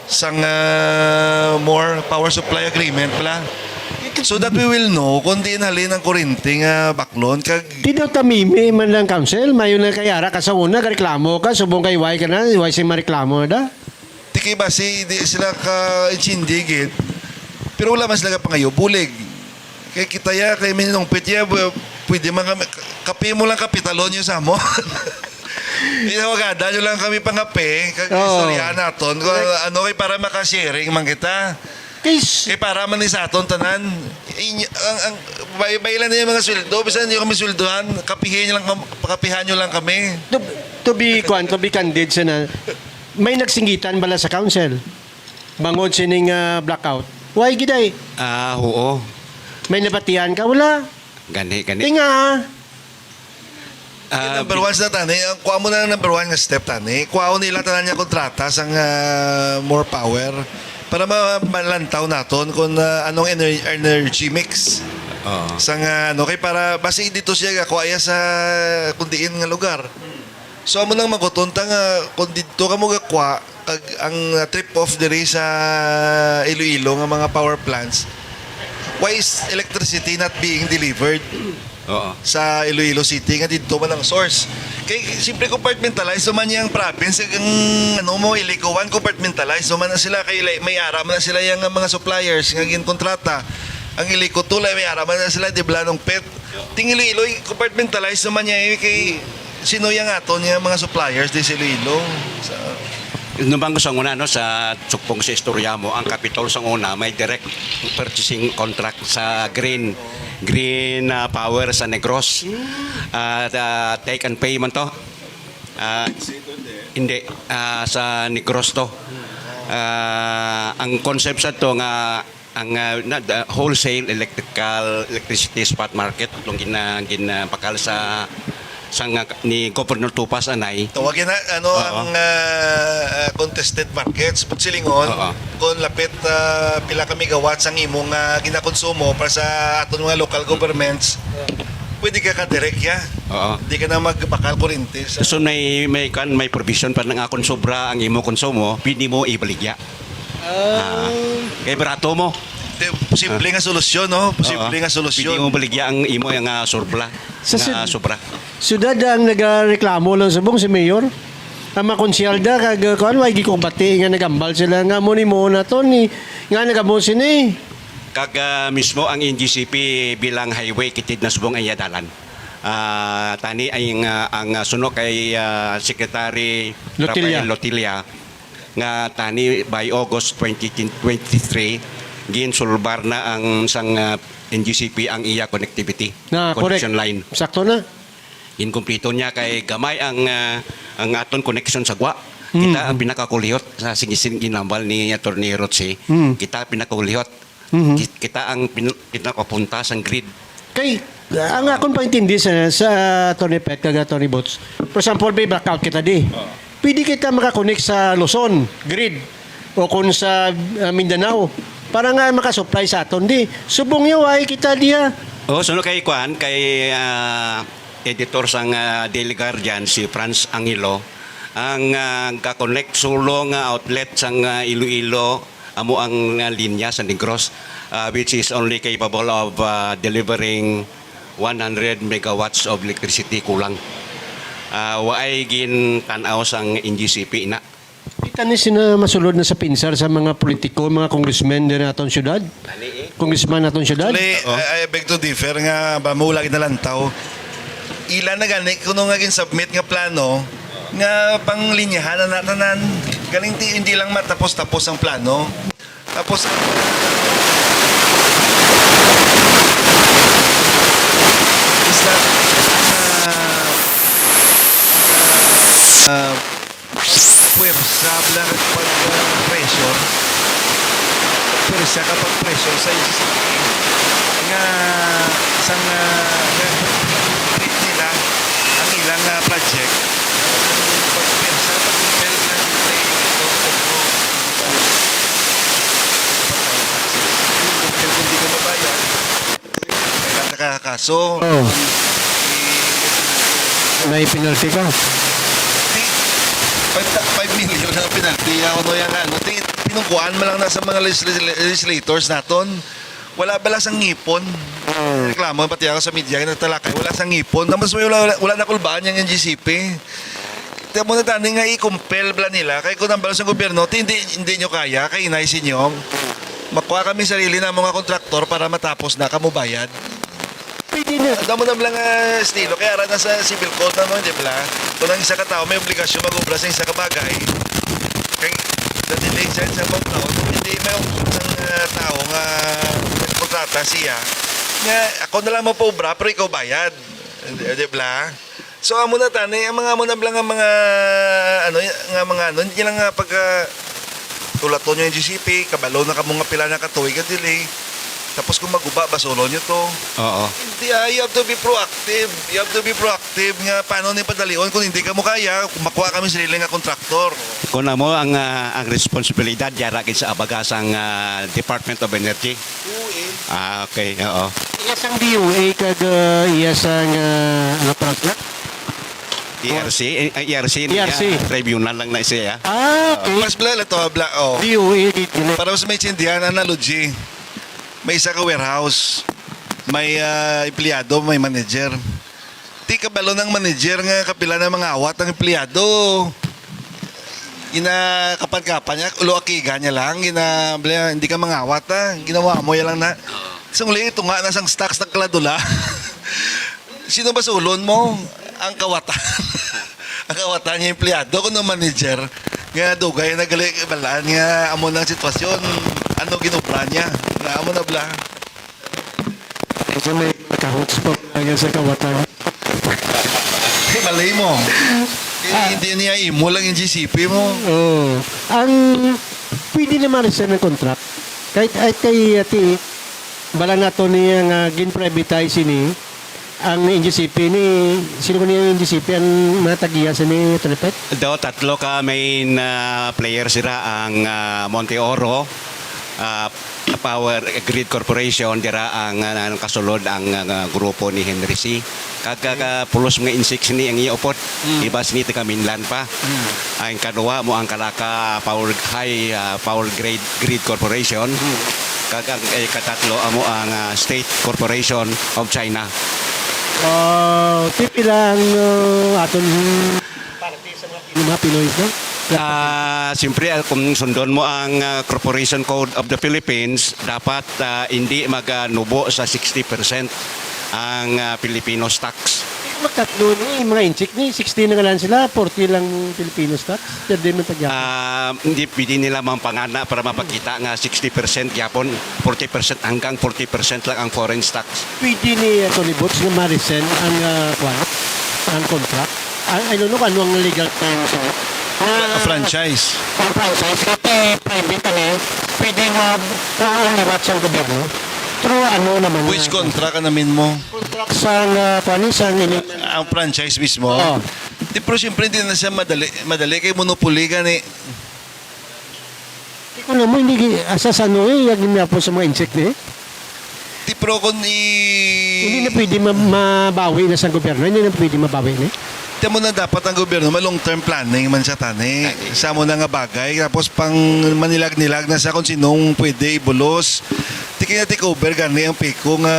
sang ah, more power supply agreement pala. So that we will know kung diin halin ang kurente nga baklon kag Di daw tamimi man lang council, mayo na kay ara ka sa una, gareklamo ka, subong kay why ka na, why si mareklamo na da? Di kay basi di sila ka intindi gid. Pero wala man sila kapangayo, bulig. Kay kita ya, kay minungpit ya, bu- pwede man kami, kape mo lang kapitalon yung sa mo. Itawagada nyo lang kami pangape, kag Oo. istoryahan naton. Kung ano kay para makasharing man kita. Kay s- Kay para man ni sa aton tanan. Inyo, ang, ang, bay, bay lang niya mga sweldo, bisan hindi kami sweldohan, kapihin nyo lang, kam- pakapihan nyo lang kami. To, to be, kwan, to be candid sa na, may nagsinggitan bala sa council? Bangod sining ah, blackout? Why gid ay? Ah, oo. May nabatian ka? Wala. Gani, gani. Tinga. Ah, Number one sa tani, ang kuha mo na ang number one nga step tani. Kuha nila tanan niya kontrata sang ah, more power para ma- malantaw naton kung ah, anong ener- energy mix Oo. Sang ah, ano kay para basi dito siya gakuha iya sa kung diin nga lugar. So amo nang maguton ta nga kung didto ka mo gakwa kag ang ah, trip off diri sa Iloilo nga mga power plants, why is electricity not being delivered Oo. sa Iloilo City nga didto man ang source? Kay siyempre compartmentalized naman yung province, ang ano mo, Ilikuan compartmentalized naman na sila kay like, may ara man na sila yung mga suppliers nga ginkontrata. Ang Iliko Tulay may ara man na sila, di ba, nung pet Ting Iloilo, compartmentalize naman niya eh, kay sino yang aton nga mga suppliers di sa Iloilo. Sa Nung bang sa una, no, sa sukpong sa istorya mo, ang Capitol sa una may direct purchasing contract sa green green ah, power sa Negros. Ah, the take and pay man to. Ah, hindi. Ah, sa Negros to. Ah, ang concept sa to nga ang ah, na, the wholesale electrical electricity spot market atong gina ginapakal sa sa nga ni Governor Tupas anay. Tawagin na ano Oo. ang ah, ah, contested markets, pagsilingon, Oo. Kung lapit ah, pila ka megawatt sang imong ah, ginakonsumo para sa aton mga local governments, pwede ka ka-direct ya. Oo. Di ka na magbakal kuryente sa Gusto may may kan may provision pa nga kung sobra ang imo konsumo, pwede mo ibaligya. Ah, kay barato mo. Di- Posible nga solusyon, no? Posible Oo. nga solusyon. Pwede mo baligya ang imo nga sobra. Sa nga sud- sobra. Sudad ang nagareklamo lang subong si Mayor. Ang mga konsyalda kag uh, kuan, way gikumbati nga nagambal sila nga mo ni mo na to ni nga nagamo sini. Kag ah, mismo ang N G C P bilang highway kitid na subong ang iya dalan. Ah, tani ay nga ang ah, suno kay ah, Secretary Lotilla. Rafael Lotilla nga tani by August twenty twenty-three, ginsulbar na ang sang ah, N G C P ang iya connectivity, Na, correct. Connection line. Sakto na. Inkumplito niya kay gamay ang ah, ang aton connection sa gwa. Kita ang pinakakulihot sa singgisin ginambal ni Attorney Rotsi. Mm. Kita ang pinakakulihot. Mhm. Ki- Kita ang pin- pinakapunta sang grid. Kay ang akon paintindi sa sa Attorney Pet kag Attorney Boots. For example, may blackout kita di. Pwede kita makakonek sa Luzon grid o kung sa ah, Mindanao para nga makasupply sa aton di. Subong niyo ay kita diha. Oh, suno kay kuan kay ah, editor sang ah, Daily Guardian si Franz Angelo ang ah, ka-connect sulo nga outlet sang ah, Iloilo amo ang, ah, linya sa Negros, ah, which is only capable of, ah, delivering one hundred megawatts of electricity kulang. Ah, waay gintan-aw sang N G C P na. Kita ni sina masulod na sa pinsar sa mga politiko, mga congressmen din aton syudad. Congressman aton syudad. Actually, Oo. I, I beg to differ nga ba mo lagi nalantaw. Ila na gani kuno nga gin-submit nga plano nga panglinyahan na natanan. Galing ti, hindi lang matapos-tapos ang plano. Tapos, is that, ah, ah, puwersa bala pag, ah, pressure. Puwersa ka pag pressure sa N G C P nga sang, ah, nga treat nila ang ilang, ah, project. Pag puwersa, pag compel na, hindi ka mabayad, may nakakaso. Oh. May penalty ka. Di, five, five million ang penalty. Ano yan, ano? Di, pinungkuan man lang na sa mga legisl-, legislators naton. Wala bala sang ngipon. Reklamo, pati ako sa media, nagtalakay, wala sang ngipon. Tapos may wala, wala, wala nakulbaan yung N G C P. Kaya mo na tani nga i-compel bala nila. Kay kung ang bala sa gobyerno, ti, hindi, hindi nyo kaya, kay inay sa inyo. Makuha kami sarili na mga kontraktor para matapos na kamo bayad. Pwede na. Damo na lang nga estilo. Kaya ara na sa civil code na, no, di ba? Kung ang isa ka tao may obligasyon mag-obra sa isa ka bagay, kay the delay siya sa pagtaon, hindi may isang, ah, tao nga nagkontrata siya. Nga, ako na lang mapaobra, pero ikaw bayad. Di, di ba? So, amo na tani, ang mga amo na lang ang mga, ano, nga mga, ano, hindi lang nga pagka tulaton yung N G C P, kabalo na kamo nga pila na ka tuig ang delay. Tapos kung maguba, basulon nyo to. Oo. Hindi, ah, you have to be proactive. You have to be proactive nga paano ni padalion kung hindi ka mo kaya, kung makuha kami sarili nga kontraktor. Kung amo ang, ah, ang responsibilidad, yara gid sa abaga sang, ah, Department of Energy. U A. Ah, okay, oo. Iya sang D O A kag, ah, iya sang, ah, ano pa na? E R C, eh, ah, E R C niya, E R C. Tribunal lang na siya. Ah, okay. Mas bla, bla to, bla, oh. D O A, di, di, Para mas maintindihan, analogy. May isa ka warehouse. May, ah, empleyado, may manager. Di kabalo ng manager nga kapila na mga awat ang empleyado. Ginakapan-kapan niya, ulo akiga niya lang, gina, bla, hindi ka mangawat, ha? Ginawa mo yan lang na. Sa uli, tunga na sang stocks, nagkaladula. Sino ba sulon mo? Ang kawatan. Ang kawatan niya empleyado, kuno manager. Nga dugay na gali balaan nga amo nang sitwasyon. Ano ginobra niya? Nga amo na bla. Kasi may kahot sa pamilya sa kawatan. Ay, malay mo. Eh, Ah. Hindi niya imo lang yung G C P mo. Oo. Ang pwede naman rin siya ng contract. Kahit, kahit kay ati, bala nato niya nga gin-privatize ini, ang N G C P ni, sino ko niya yung N G C P, ang mga tagiya sa ni Tripet? Do, tatlo ka main, ah, player sila, ang, ah, Monte Oro, ah, Power Grid Corporation, dira ang, ah, ang kasulod ang, ah, grupo ni Henry C. Kag, kag, ah, pulos mga insik sini ang iya upod. Mm. Iba sini taga mainland pa. Mm. Ang kadua mo ang Kalaka Power High, ah, Power Grid, Grid Corporation. Mm. Kag ang, eh, katatlo amo ang, ah, State Corporation of China. Ah, ti pila ang, ah, aton parte sa mga Pinoy, no? Ah, siyempre, ah, kung sundon mo ang, ah, Corporation Code of the Philippines, dapat, ah, hindi maganubo sa sixty percent ang, ah, Filipino stocks. Magtatlo ni, mga insik ni, sixty na nga lang sila, forty lang Filipino stocks. Pwede man tagya. Ah, hindi pwede nila mampangana para mapakita nga sixty percent gyapon, forty percent hanggang forty percent lang ang foreign stocks. Pwede ni Attorney Boots nga ma-rescind ang, ah, kwan, ang contract? I, I don't know kung ano ang legal term, sir. Fra-, Ah, franchise. Ang franchise, kasi private kami, pwede nga kung ang liwat sa gobyerno. Through ano naman Which na- contract ka namin mo? Contract sa, ah, kwan, sa ini- Ang franchise mismo? Oo. Di, pero siyempre, hindi na siya madali, madali kay monopoly gani. Di ko na mo, hindi gi-, asa sa ano eh, yung ginapos sa mga insect eh. Di, pero kung i- Hindi na pwede ma-, mabawi na sa gobyerno, hindi na pwede mabawi na eh. Amo na dapat ang gobyerno, ma-long term planning man siya, tani. Tani. Sa amo na nga bagay, tapos pang manilag-nilag na sa kung sinong pwede ibulos. Di kaya take over gani ang PECO nga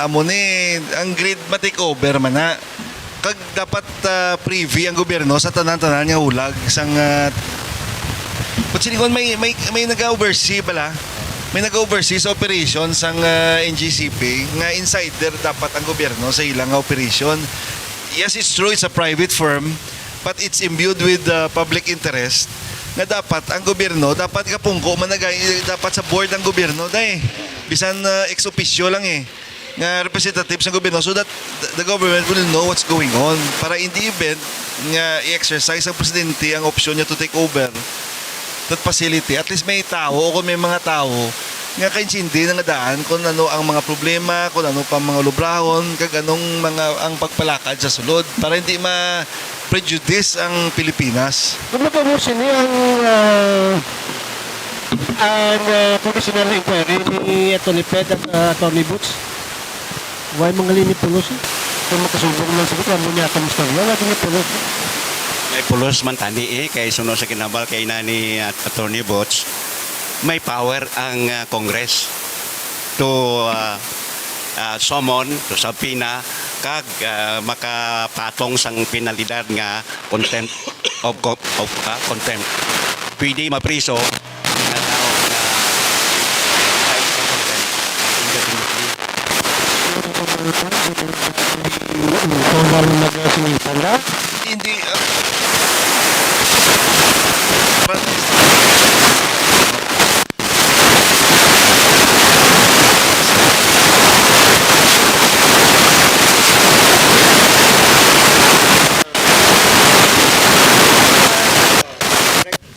amo ni, ang grid ma-take over man na. Kag dapat, ah, privy ang gobyerno sa tanan-tanan nga hulag sang, ah, but silingon may, may, may naga-oversee bala? May naga-oversee sa operation sang, ah, N G C P nga insider dapat ang gobyerno sa ilang nga operation. Yes, it's true, it's a private firm, but it's imbued with, uh, public interest nga dapat ang gobyerno, dapat kapungko man nagay-, dapat sa board ang gobyerno, day. Bisan, uh, ex officio lang eh, nga representative sa gobyerno, so that the, the government will know what's going on. Para in the event nga i-exercise ang presidente ang option niya to take over, that facility, at least may tao o kung may mga tao nga kaintindi na nga daan kung ano ang mga problema, kung ano pa mga lubrahon, kag anong mga ang pagpalakad sa sulod para hindi ma-prejudice ang Pilipinas. Ano pa mo sini ang, ah, ang, ah, congressional inquiry ni Attorney Ped at, ah, Attorney Boots? Way mga lini pulos, eh. Kung makasubong lang sa reklamo niya, kamusta niya? Wala din yung pulos. May pulos man tani, eh, kay suno sa ginabal kay na ni, ah, Attorney Boots, may power ang, ah, Congress to, ah, ah, summon, to subpoena, kag, ah, makapatong sang penalidad nga contempt of co-, of, ah, contempt. Pwede mapriso nga tao nga indefinitely. Kung wala nag-, sinitan na? Hindi, ah,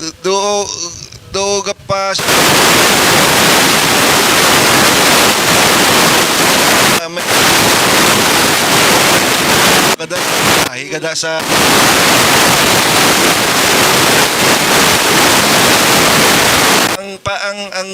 do, do, do gapas. Ah, may, kada, ahi, kada sa ang pa, ang, ang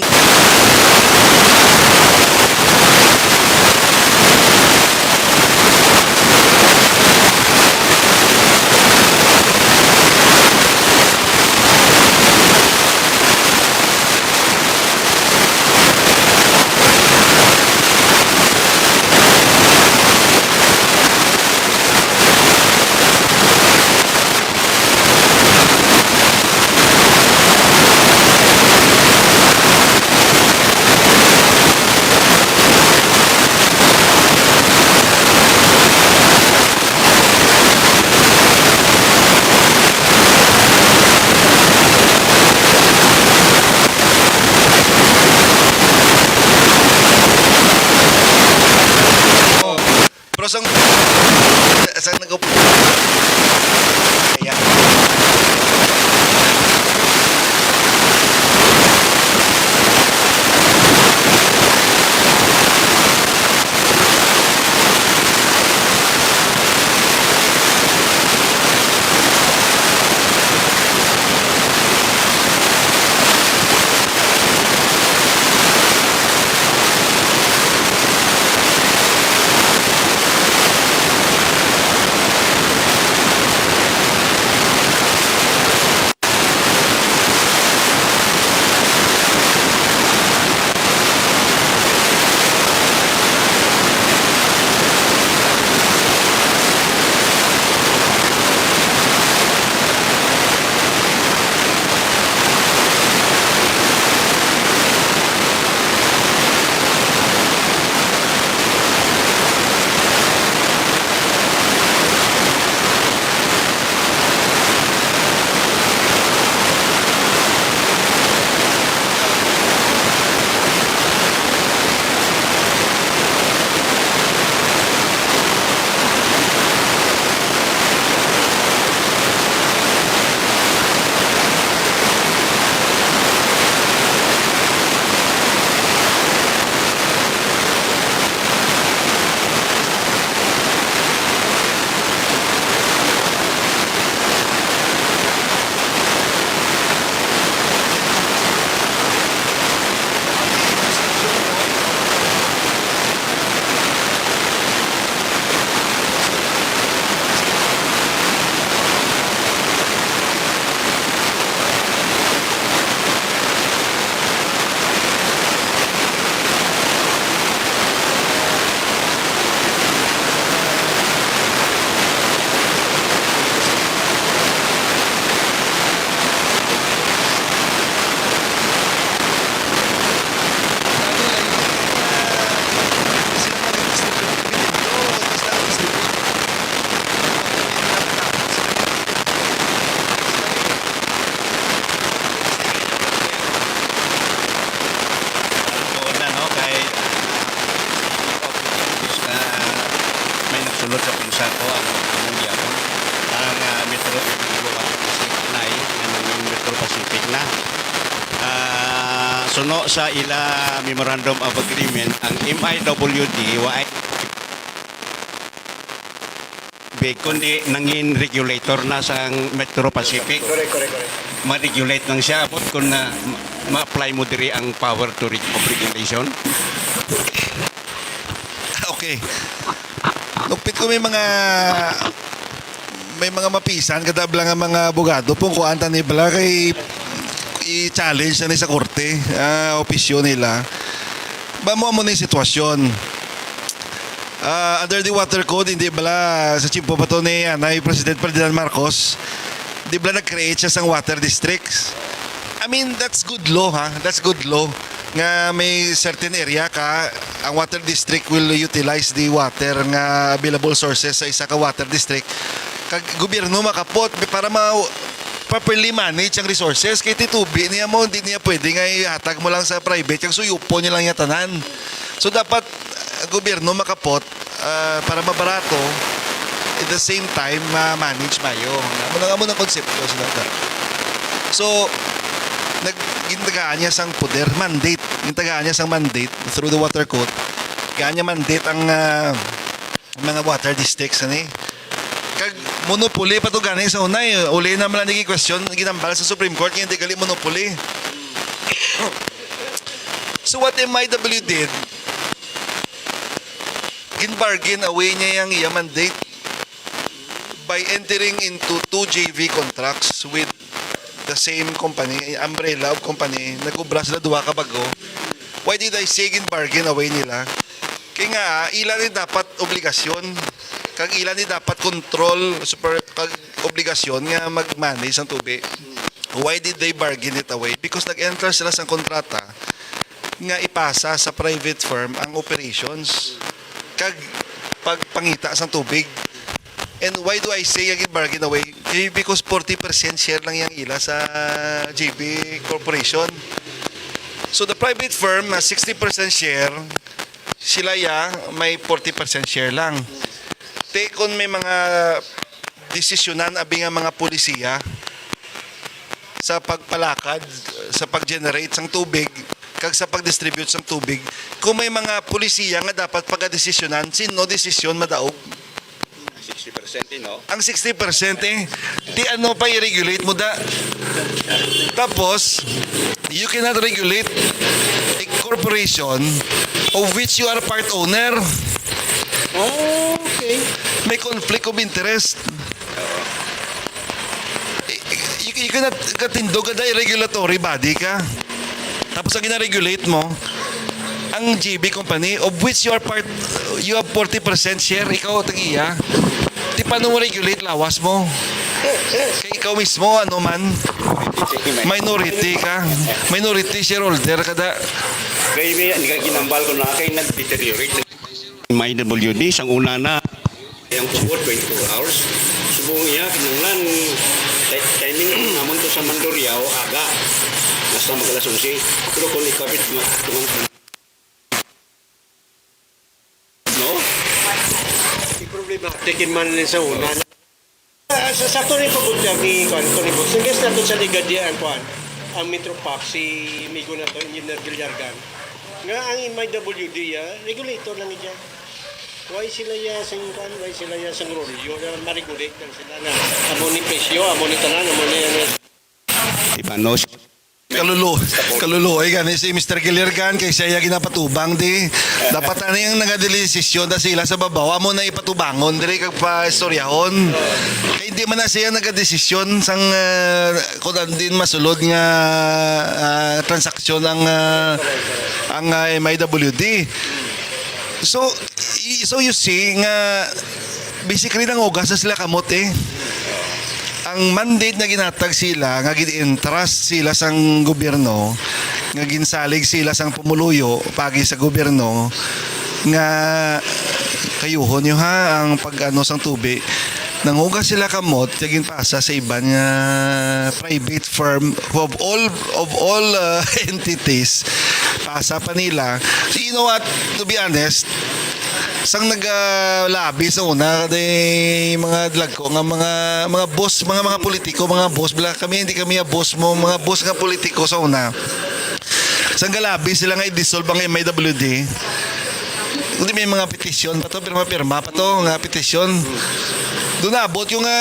Pero sang, sang nag-, ayan. Suno sa ila memorandum of agreement, ang M I W D wa ay big, kundi nangin regulator na sang Metro Pacific. Correct, correct, correct. Ma-regulate lang siya, abot kung na ma-apply mo diri ang power to reg-, of regulation. Okay. Nupit ko may mga, may mga mapisan, kadabla nga mga abogado, pung kuan ta ni bala kay i-challenge na ni sa korte, ah, opisyo nila. Ba mo, amo ni sitwasyon. Ah, under the water code, hindi bala sa tiyempo pa to ni, anay, President Ferdinand Marcos, di bala nag-create siya sang water districts? I mean, that's good law, ha? That's good law. Nga may certain area ka, ang water district will utilize the water nga available sources sa isa ka water district. Kag gobyerno makapot para ma-, properly manage ang resources. Kay ti tubi niya mo, di niya pwede nga ihatag mo lang sa private, kag suyupon niya lang niya tanan. So, dapat, uh, gobyerno makapot, uh, para mabarato, at the same time, ma-manage mayo. Amo lang, amo nang konsepto sa dapat. So, nag-, gintagaan niya sang poder, mandate. Gintagaan niya sang mandate through the water code. Gaan niya mandate ang, uh, mga water districts, ani. Kag monopoly pa to gani sa una, eh. Uli na man lang naging question, ginambal sa Supreme Court, nga hindi gali monopoly. So what M I W did, gin-bargain away niya yang iya mandate by entering into two J V contracts with the same company, umbrella of company, nag-ubra sila duha ka bag-o. Why did I say gin-bargain away nila? Kay nga, ila ni dapat obligasyon, kag ila ni dapat control, super, kag obligasyon nga mag-manage ang tubi. Why did they bargain it away? Because nag-enter sila sang kontrata nga ipasa sa private firm ang operations kag pagpangita sang tubig. And why do I say again bargain away? Eh, because forty percent share lang yang ila sa G B Corporation. So the private firm, uh, sixty percent share, sila ya may forty percent share lang. Te, kung may mga desisyonan abi nga mga polisiya sa pagpalakad, sa pag-generate sang tubig, kag sa pag-distribute sang tubig, kung may mga polisiya nga dapat pagadesisyonan, sino desisyon madaog? Sixty percent, eh, no? Ang sixty percent, eh. Di ano pa i-regulate mo da? Tapos, you cannot regulate a corporation of which you are part owner. Oh, okay. May conflict of interest. You, you cannot katindog ka dahil regulatory body ka. Tapos ang gina-regulate mo, ang G B company, of which you are part, you have forty percent share, ikaw tag-iya. Di paano mo regulate lawas mo? Kay ikaw mismo, ano man, minority ka. Minority shareholder ka da. Kay may, hindi ka ginambal ko na, kay nag-deteriorate. M I W D, sang una na. Ang tungod, twenty-four hours. Subong iya, kinahanglan, ti-, timing namon to sa Mandurriao, aga. Basta mag alas onse. Pero kung ikapit, ma-, tungan ka. No? Di problema, tikin man lang sa una. Ah, sa, sa to ni pagkutya ni, kuan, to ni Boss. Ang guest nato sa Ligad, ang kuan, ang Metro Pac, si Migo na to, Engineer Gillargan. Nga ang M I W D, ah, regulator lang iya. Why sila ya sing kuan, why sila ya sing rolyo, na ma-regulate lang sila na amo ni presyo, amo ni tanan, amo ni, ano. Ibanos. Kalulo, kalulo, ay gani si Mister Gilirgan, kay siya ya ginapatubang di. Dapat ani ang nagadesisyon, ta sila sa babaw, amo na ipatubangon, diri kag paistoryahon. Kay hindi man na siya nagadesisyon sang, ah, kung ano din masulod nga, ah, transaksyon ang, ah, ang, ah, M I W D. So, y-, so you see nga, basically, nanghugas na sila kamot, eh. Ang mandate nga ginatag sila, nga gin-entrust sila sang gobyerno, nga ginsalig sila sang pumuluyo, pagi sa gobyerno, nga kayuhon nyo, ha, ang pag-ano sang tubi. Nanghugas sila kamot, nga ginpasa sa iban nga private firm, who of all, of all, uh, entities, pasa pa nila. So, you know what? To be honest, sang nagalabi sa una, di mga dlagko nga mga, mga boss, mga, mga politiko, mga boss, bla, kami, hindi kami ya boss mo, mga boss nga politiko sa una. Sang galabi sila nga i-dissolve ang M I W D. Hindi, may mga petisyon pa to, pirma-pirma pa to nga petisyon. Doon naabot yung nga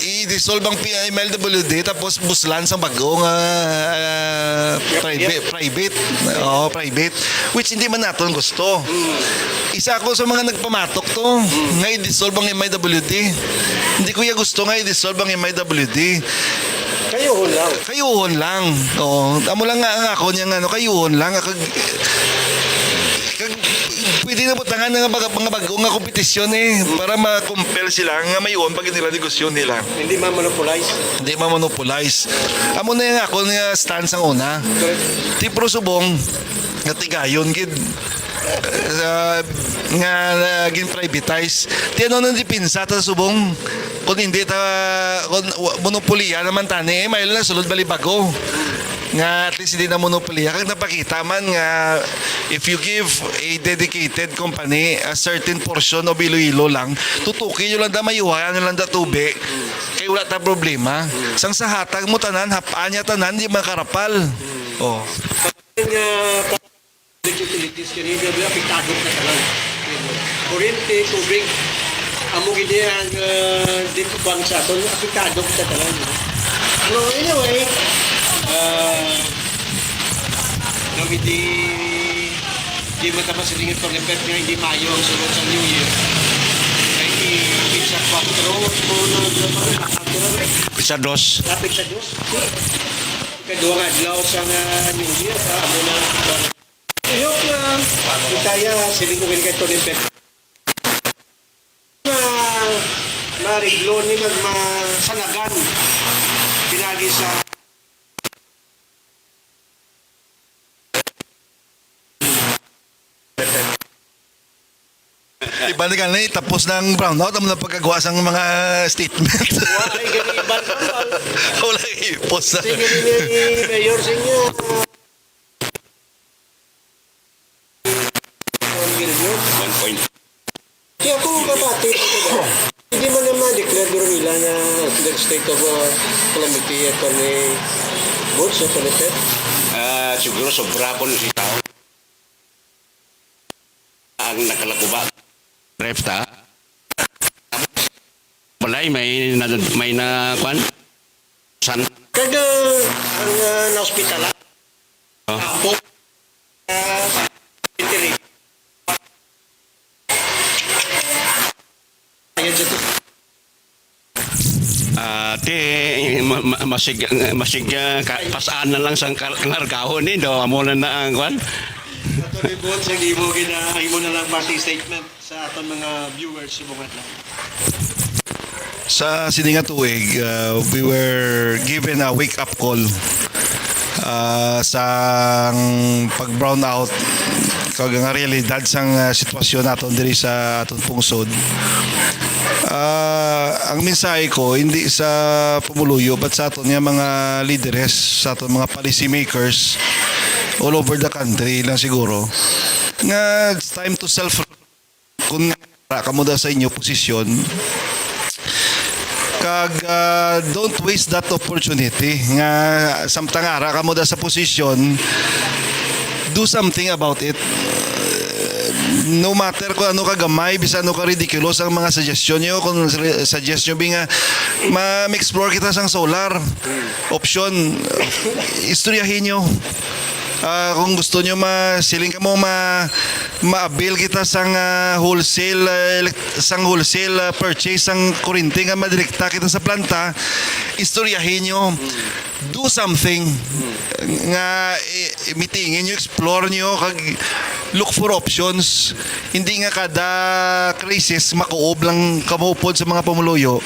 i-dissolve ang P-, M I W D, tapos buslan sang bago nga, ah, private, private. Oo, private. Which hindi man naton gusto. Isa ako sa mga nagpamatok to nga i-dissolve ang M I W D. Hindi ko ya gusto nga i-dissolve ang M I W D. Kayuhon lang. Kayuhon lang. Oo. Amo lang nga ang ako niya nga, ano, kayuhon lang. Kag, kag, pwede na butangan nga baga, mga bago nga kompetisyon eh, para ma-compel sila nga mayuon pag nila negosyo nila. Hindi ma-monopolize. Hindi ma-monopolize. Amo na yung ako nga stance ang una. Correct. Ti pro subong, nga tigayon gid, ah, nga, ah, gin-privatize. Ti ano nang depensa ta subong? Kung hindi ta, kung wa-, monopoliya naman tani, eh, may na sulod balibago. Nga at least hindi na monopoliya. Kag napakita man nga if you give a dedicated company a certain portion of Iloilo lang, tutuki nyo lang da, mayuhayan nyo lang da tubi. Kay wala ta problema. Sang sa hatag mo tanan, hap-an niya tanan, di makarapal. Oh. Nga public utilities kini, nga apektado kita tanan. Kuryente, tubig, amo gid ang, ah, di ko bang sa aton, apektado kita tanan. Pero anyway, ah, no, hindi, di man tama silingan pa ni Pep nga hindi maayo ang sulod sa New Year. Kay i-, sa kwatro, o na, na, na, Sa dos. Lapit sa dos. Kadua nga adlaw sa nga New Year, ah, amo na. Ayok na. Itaya, siling ko gani kay Tony Pep. Ma-, mariglo ni mag-, masanagan. Pinagi sa Iba ni gani, tapos ng brownout, amo na pagkagawa sang mga statement. Wa kay gani iban pa. Wala ipos na. Sige ni Mayor sa inyo. One point. Kaya kung kapati, hindi man naman declare duro nila na the state of, uh, calamity, Attorney Boots, Attorney Pep. Ah, siguro sobra ko si tao. Ang nakalakuba. Ref ta? Walay, may na, may na, kwan? San? Kag, uh, ang, uh, na-hospital, ah. Oh. Apo. Ah, Ah, ti, ma-, ma-, masig-, masig-, ah, ka-, pasaan na lang sang kar-, largahon ni, do, amo na na ang kwan. Attorney Boots, ang imo gina-, imo na lang parting statement sa aton mga viewers subong adlaw. Sa sini nga tuig, uh, we were given a wake-up call, uh, sang pag-brownout kag nga realidad sang, uh, sitwasyon naton diri sa aton pungsod. Uh, ang mensahe ko hindi sa pumuluyo but sa aton nga mga lideres, sa aton mga policy makers all over the country lang siguro, nga it's time to self Kung ara kamo da sa inyo posisyon, kag, ah, don't waste that opportunity nga samtang ara kamo da sa posisyon, do something about it. No matter kung ano ka gamay, bisan ano ka ridiculous ang mga suggestion nyo, kung re-, suggest nyo bi nga ma-, ma-explore kita sang solar option, istoryahin nyo. Ah, kung gusto nyo ma-, siling kamo ma-, ma-avail kita sang, ah, wholesale, ah, elect-, sang wholesale, ah, purchase sang kurente nga madirekta kita sa planta, istoryahin nyo. Do something nga, eh, mitingin nyo, explore nyo, kag look for options. Hindi nga kada crisis makuob lang kamo upod sa mga pumuluyo.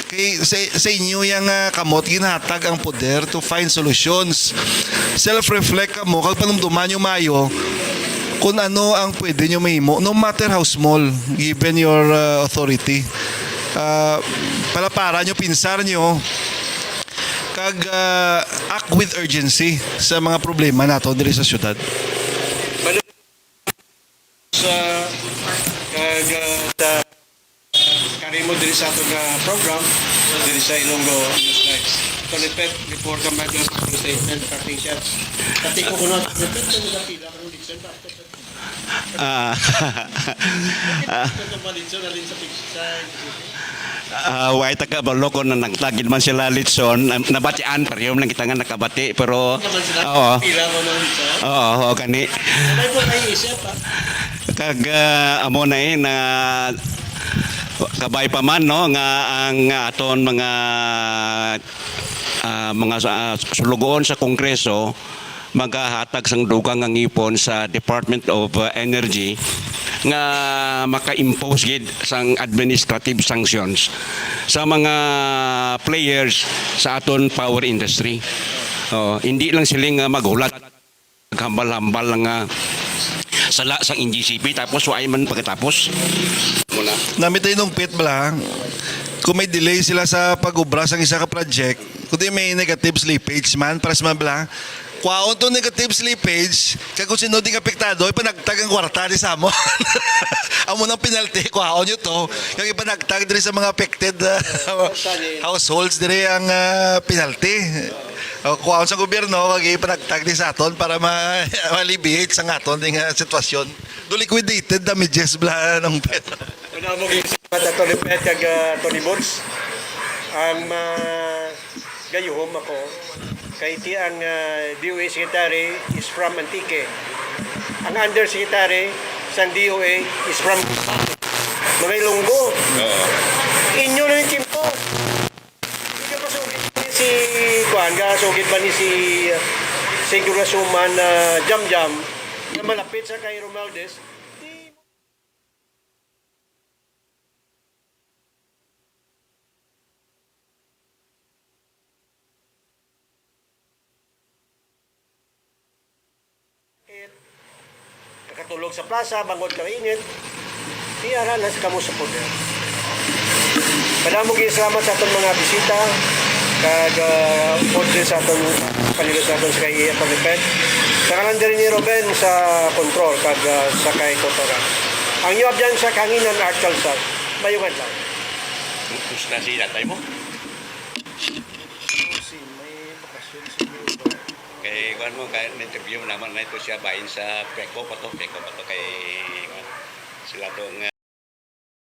Kay sa, sa inyo yang, ah, kamot ginhatag ang poder to find solutions. Self-reflect kamo kag panumduman nyo maayo kung ano ang pwede nyo mahimo, no matter how small, given your, ah, authority. Ah, palapara nyo, pinsar nyo, kag, ah, act with urgency sa mga problema nato diri sa syudad. Sa, kag, ah, sa, kari mo diri sa aton nga program, diri sa Ilonggo News Live. Attorney Pet, before ka mag-, mag-statement, parting shot. Pati ko kuno, Attorney Pet, kung nakapila ka ng litson, bakit ka Ah, ah, Ito ba litson, alin sa picture? Ah, way ta kabalo kung nanagtag gid man sila litson. Nabatian, pareho lang kita nga nakabati, pero, Naman sila, oo. Pila ko ng litson? Oo, oo, kani. Sabay po kayo isip, ah. Kag, ah, amo na eh, na kabay pa man, no, nga ang aton mga, ah, mga, ah, sulugoon sa Kongreso magahatag sang dugang nga ngipon sa Department of, ah, Energy nga maka-impose gid sang administrative sanctions sa mga players sa aton power industry. Oh, hindi lang sila nga maghulat. Naghambal-hambal lang nga sala sang N G C P, tapos wa man pagkatapos. Muna. Namitay nung pit bala, kung may delay sila sa pag-ubra sang isa ka project, kundi may negative slippage man, pares man bala, kwaon to negative slippage, kag kung sino ding apektado, ipanagtag ang kwarta di sa amon. Amo nang penalty, kwaon nyo to, kag ipanagtag diri sa mga affected, uh, households diri ang, uh, penalty. O, kuhaon sa gobyerno, kag ipanagtag ni sa aton para ma-, ma-alleviate sa aton ding, ah, sitwasyon. Do liquidated damages bala nung Wala mo gisip, Attorney Pet kag, ah, Tony Boots. Ang magayuhom ako, kay ti ang, ah, D O A secretary is from Antique. Ang undersecretary sang D O A is from mga Ilonggo. Oo. Inyo na yung tiyempo. Hindi ka masugid ni si, kuan, gasugid ba ni si, uh, si Congresswoman, uh, Jamjam na malapit sa kay Romualdez? Di It, nakatulog sa plaza, bangod kay init, tiyaran na kamo sa poder. Madamo gyud salamat sa aton mga bisita, kag, ah, order sa aton panelist naton sa kay Attorney Pet. Sa ngalan diri ni Ruben sa control, kag, ah, sa kay Kotoran. Ang iyo abyan sa kahanginan, Art Calzar. Mayong adlaw. Kumusta si tatay mo? May bakasyon sa Cuba. Kay, kuwan mo, kay na-interview mo naman na ito siya, bahin sa Peco pa to, Peco pa to, kay, kuwan, sila to nga,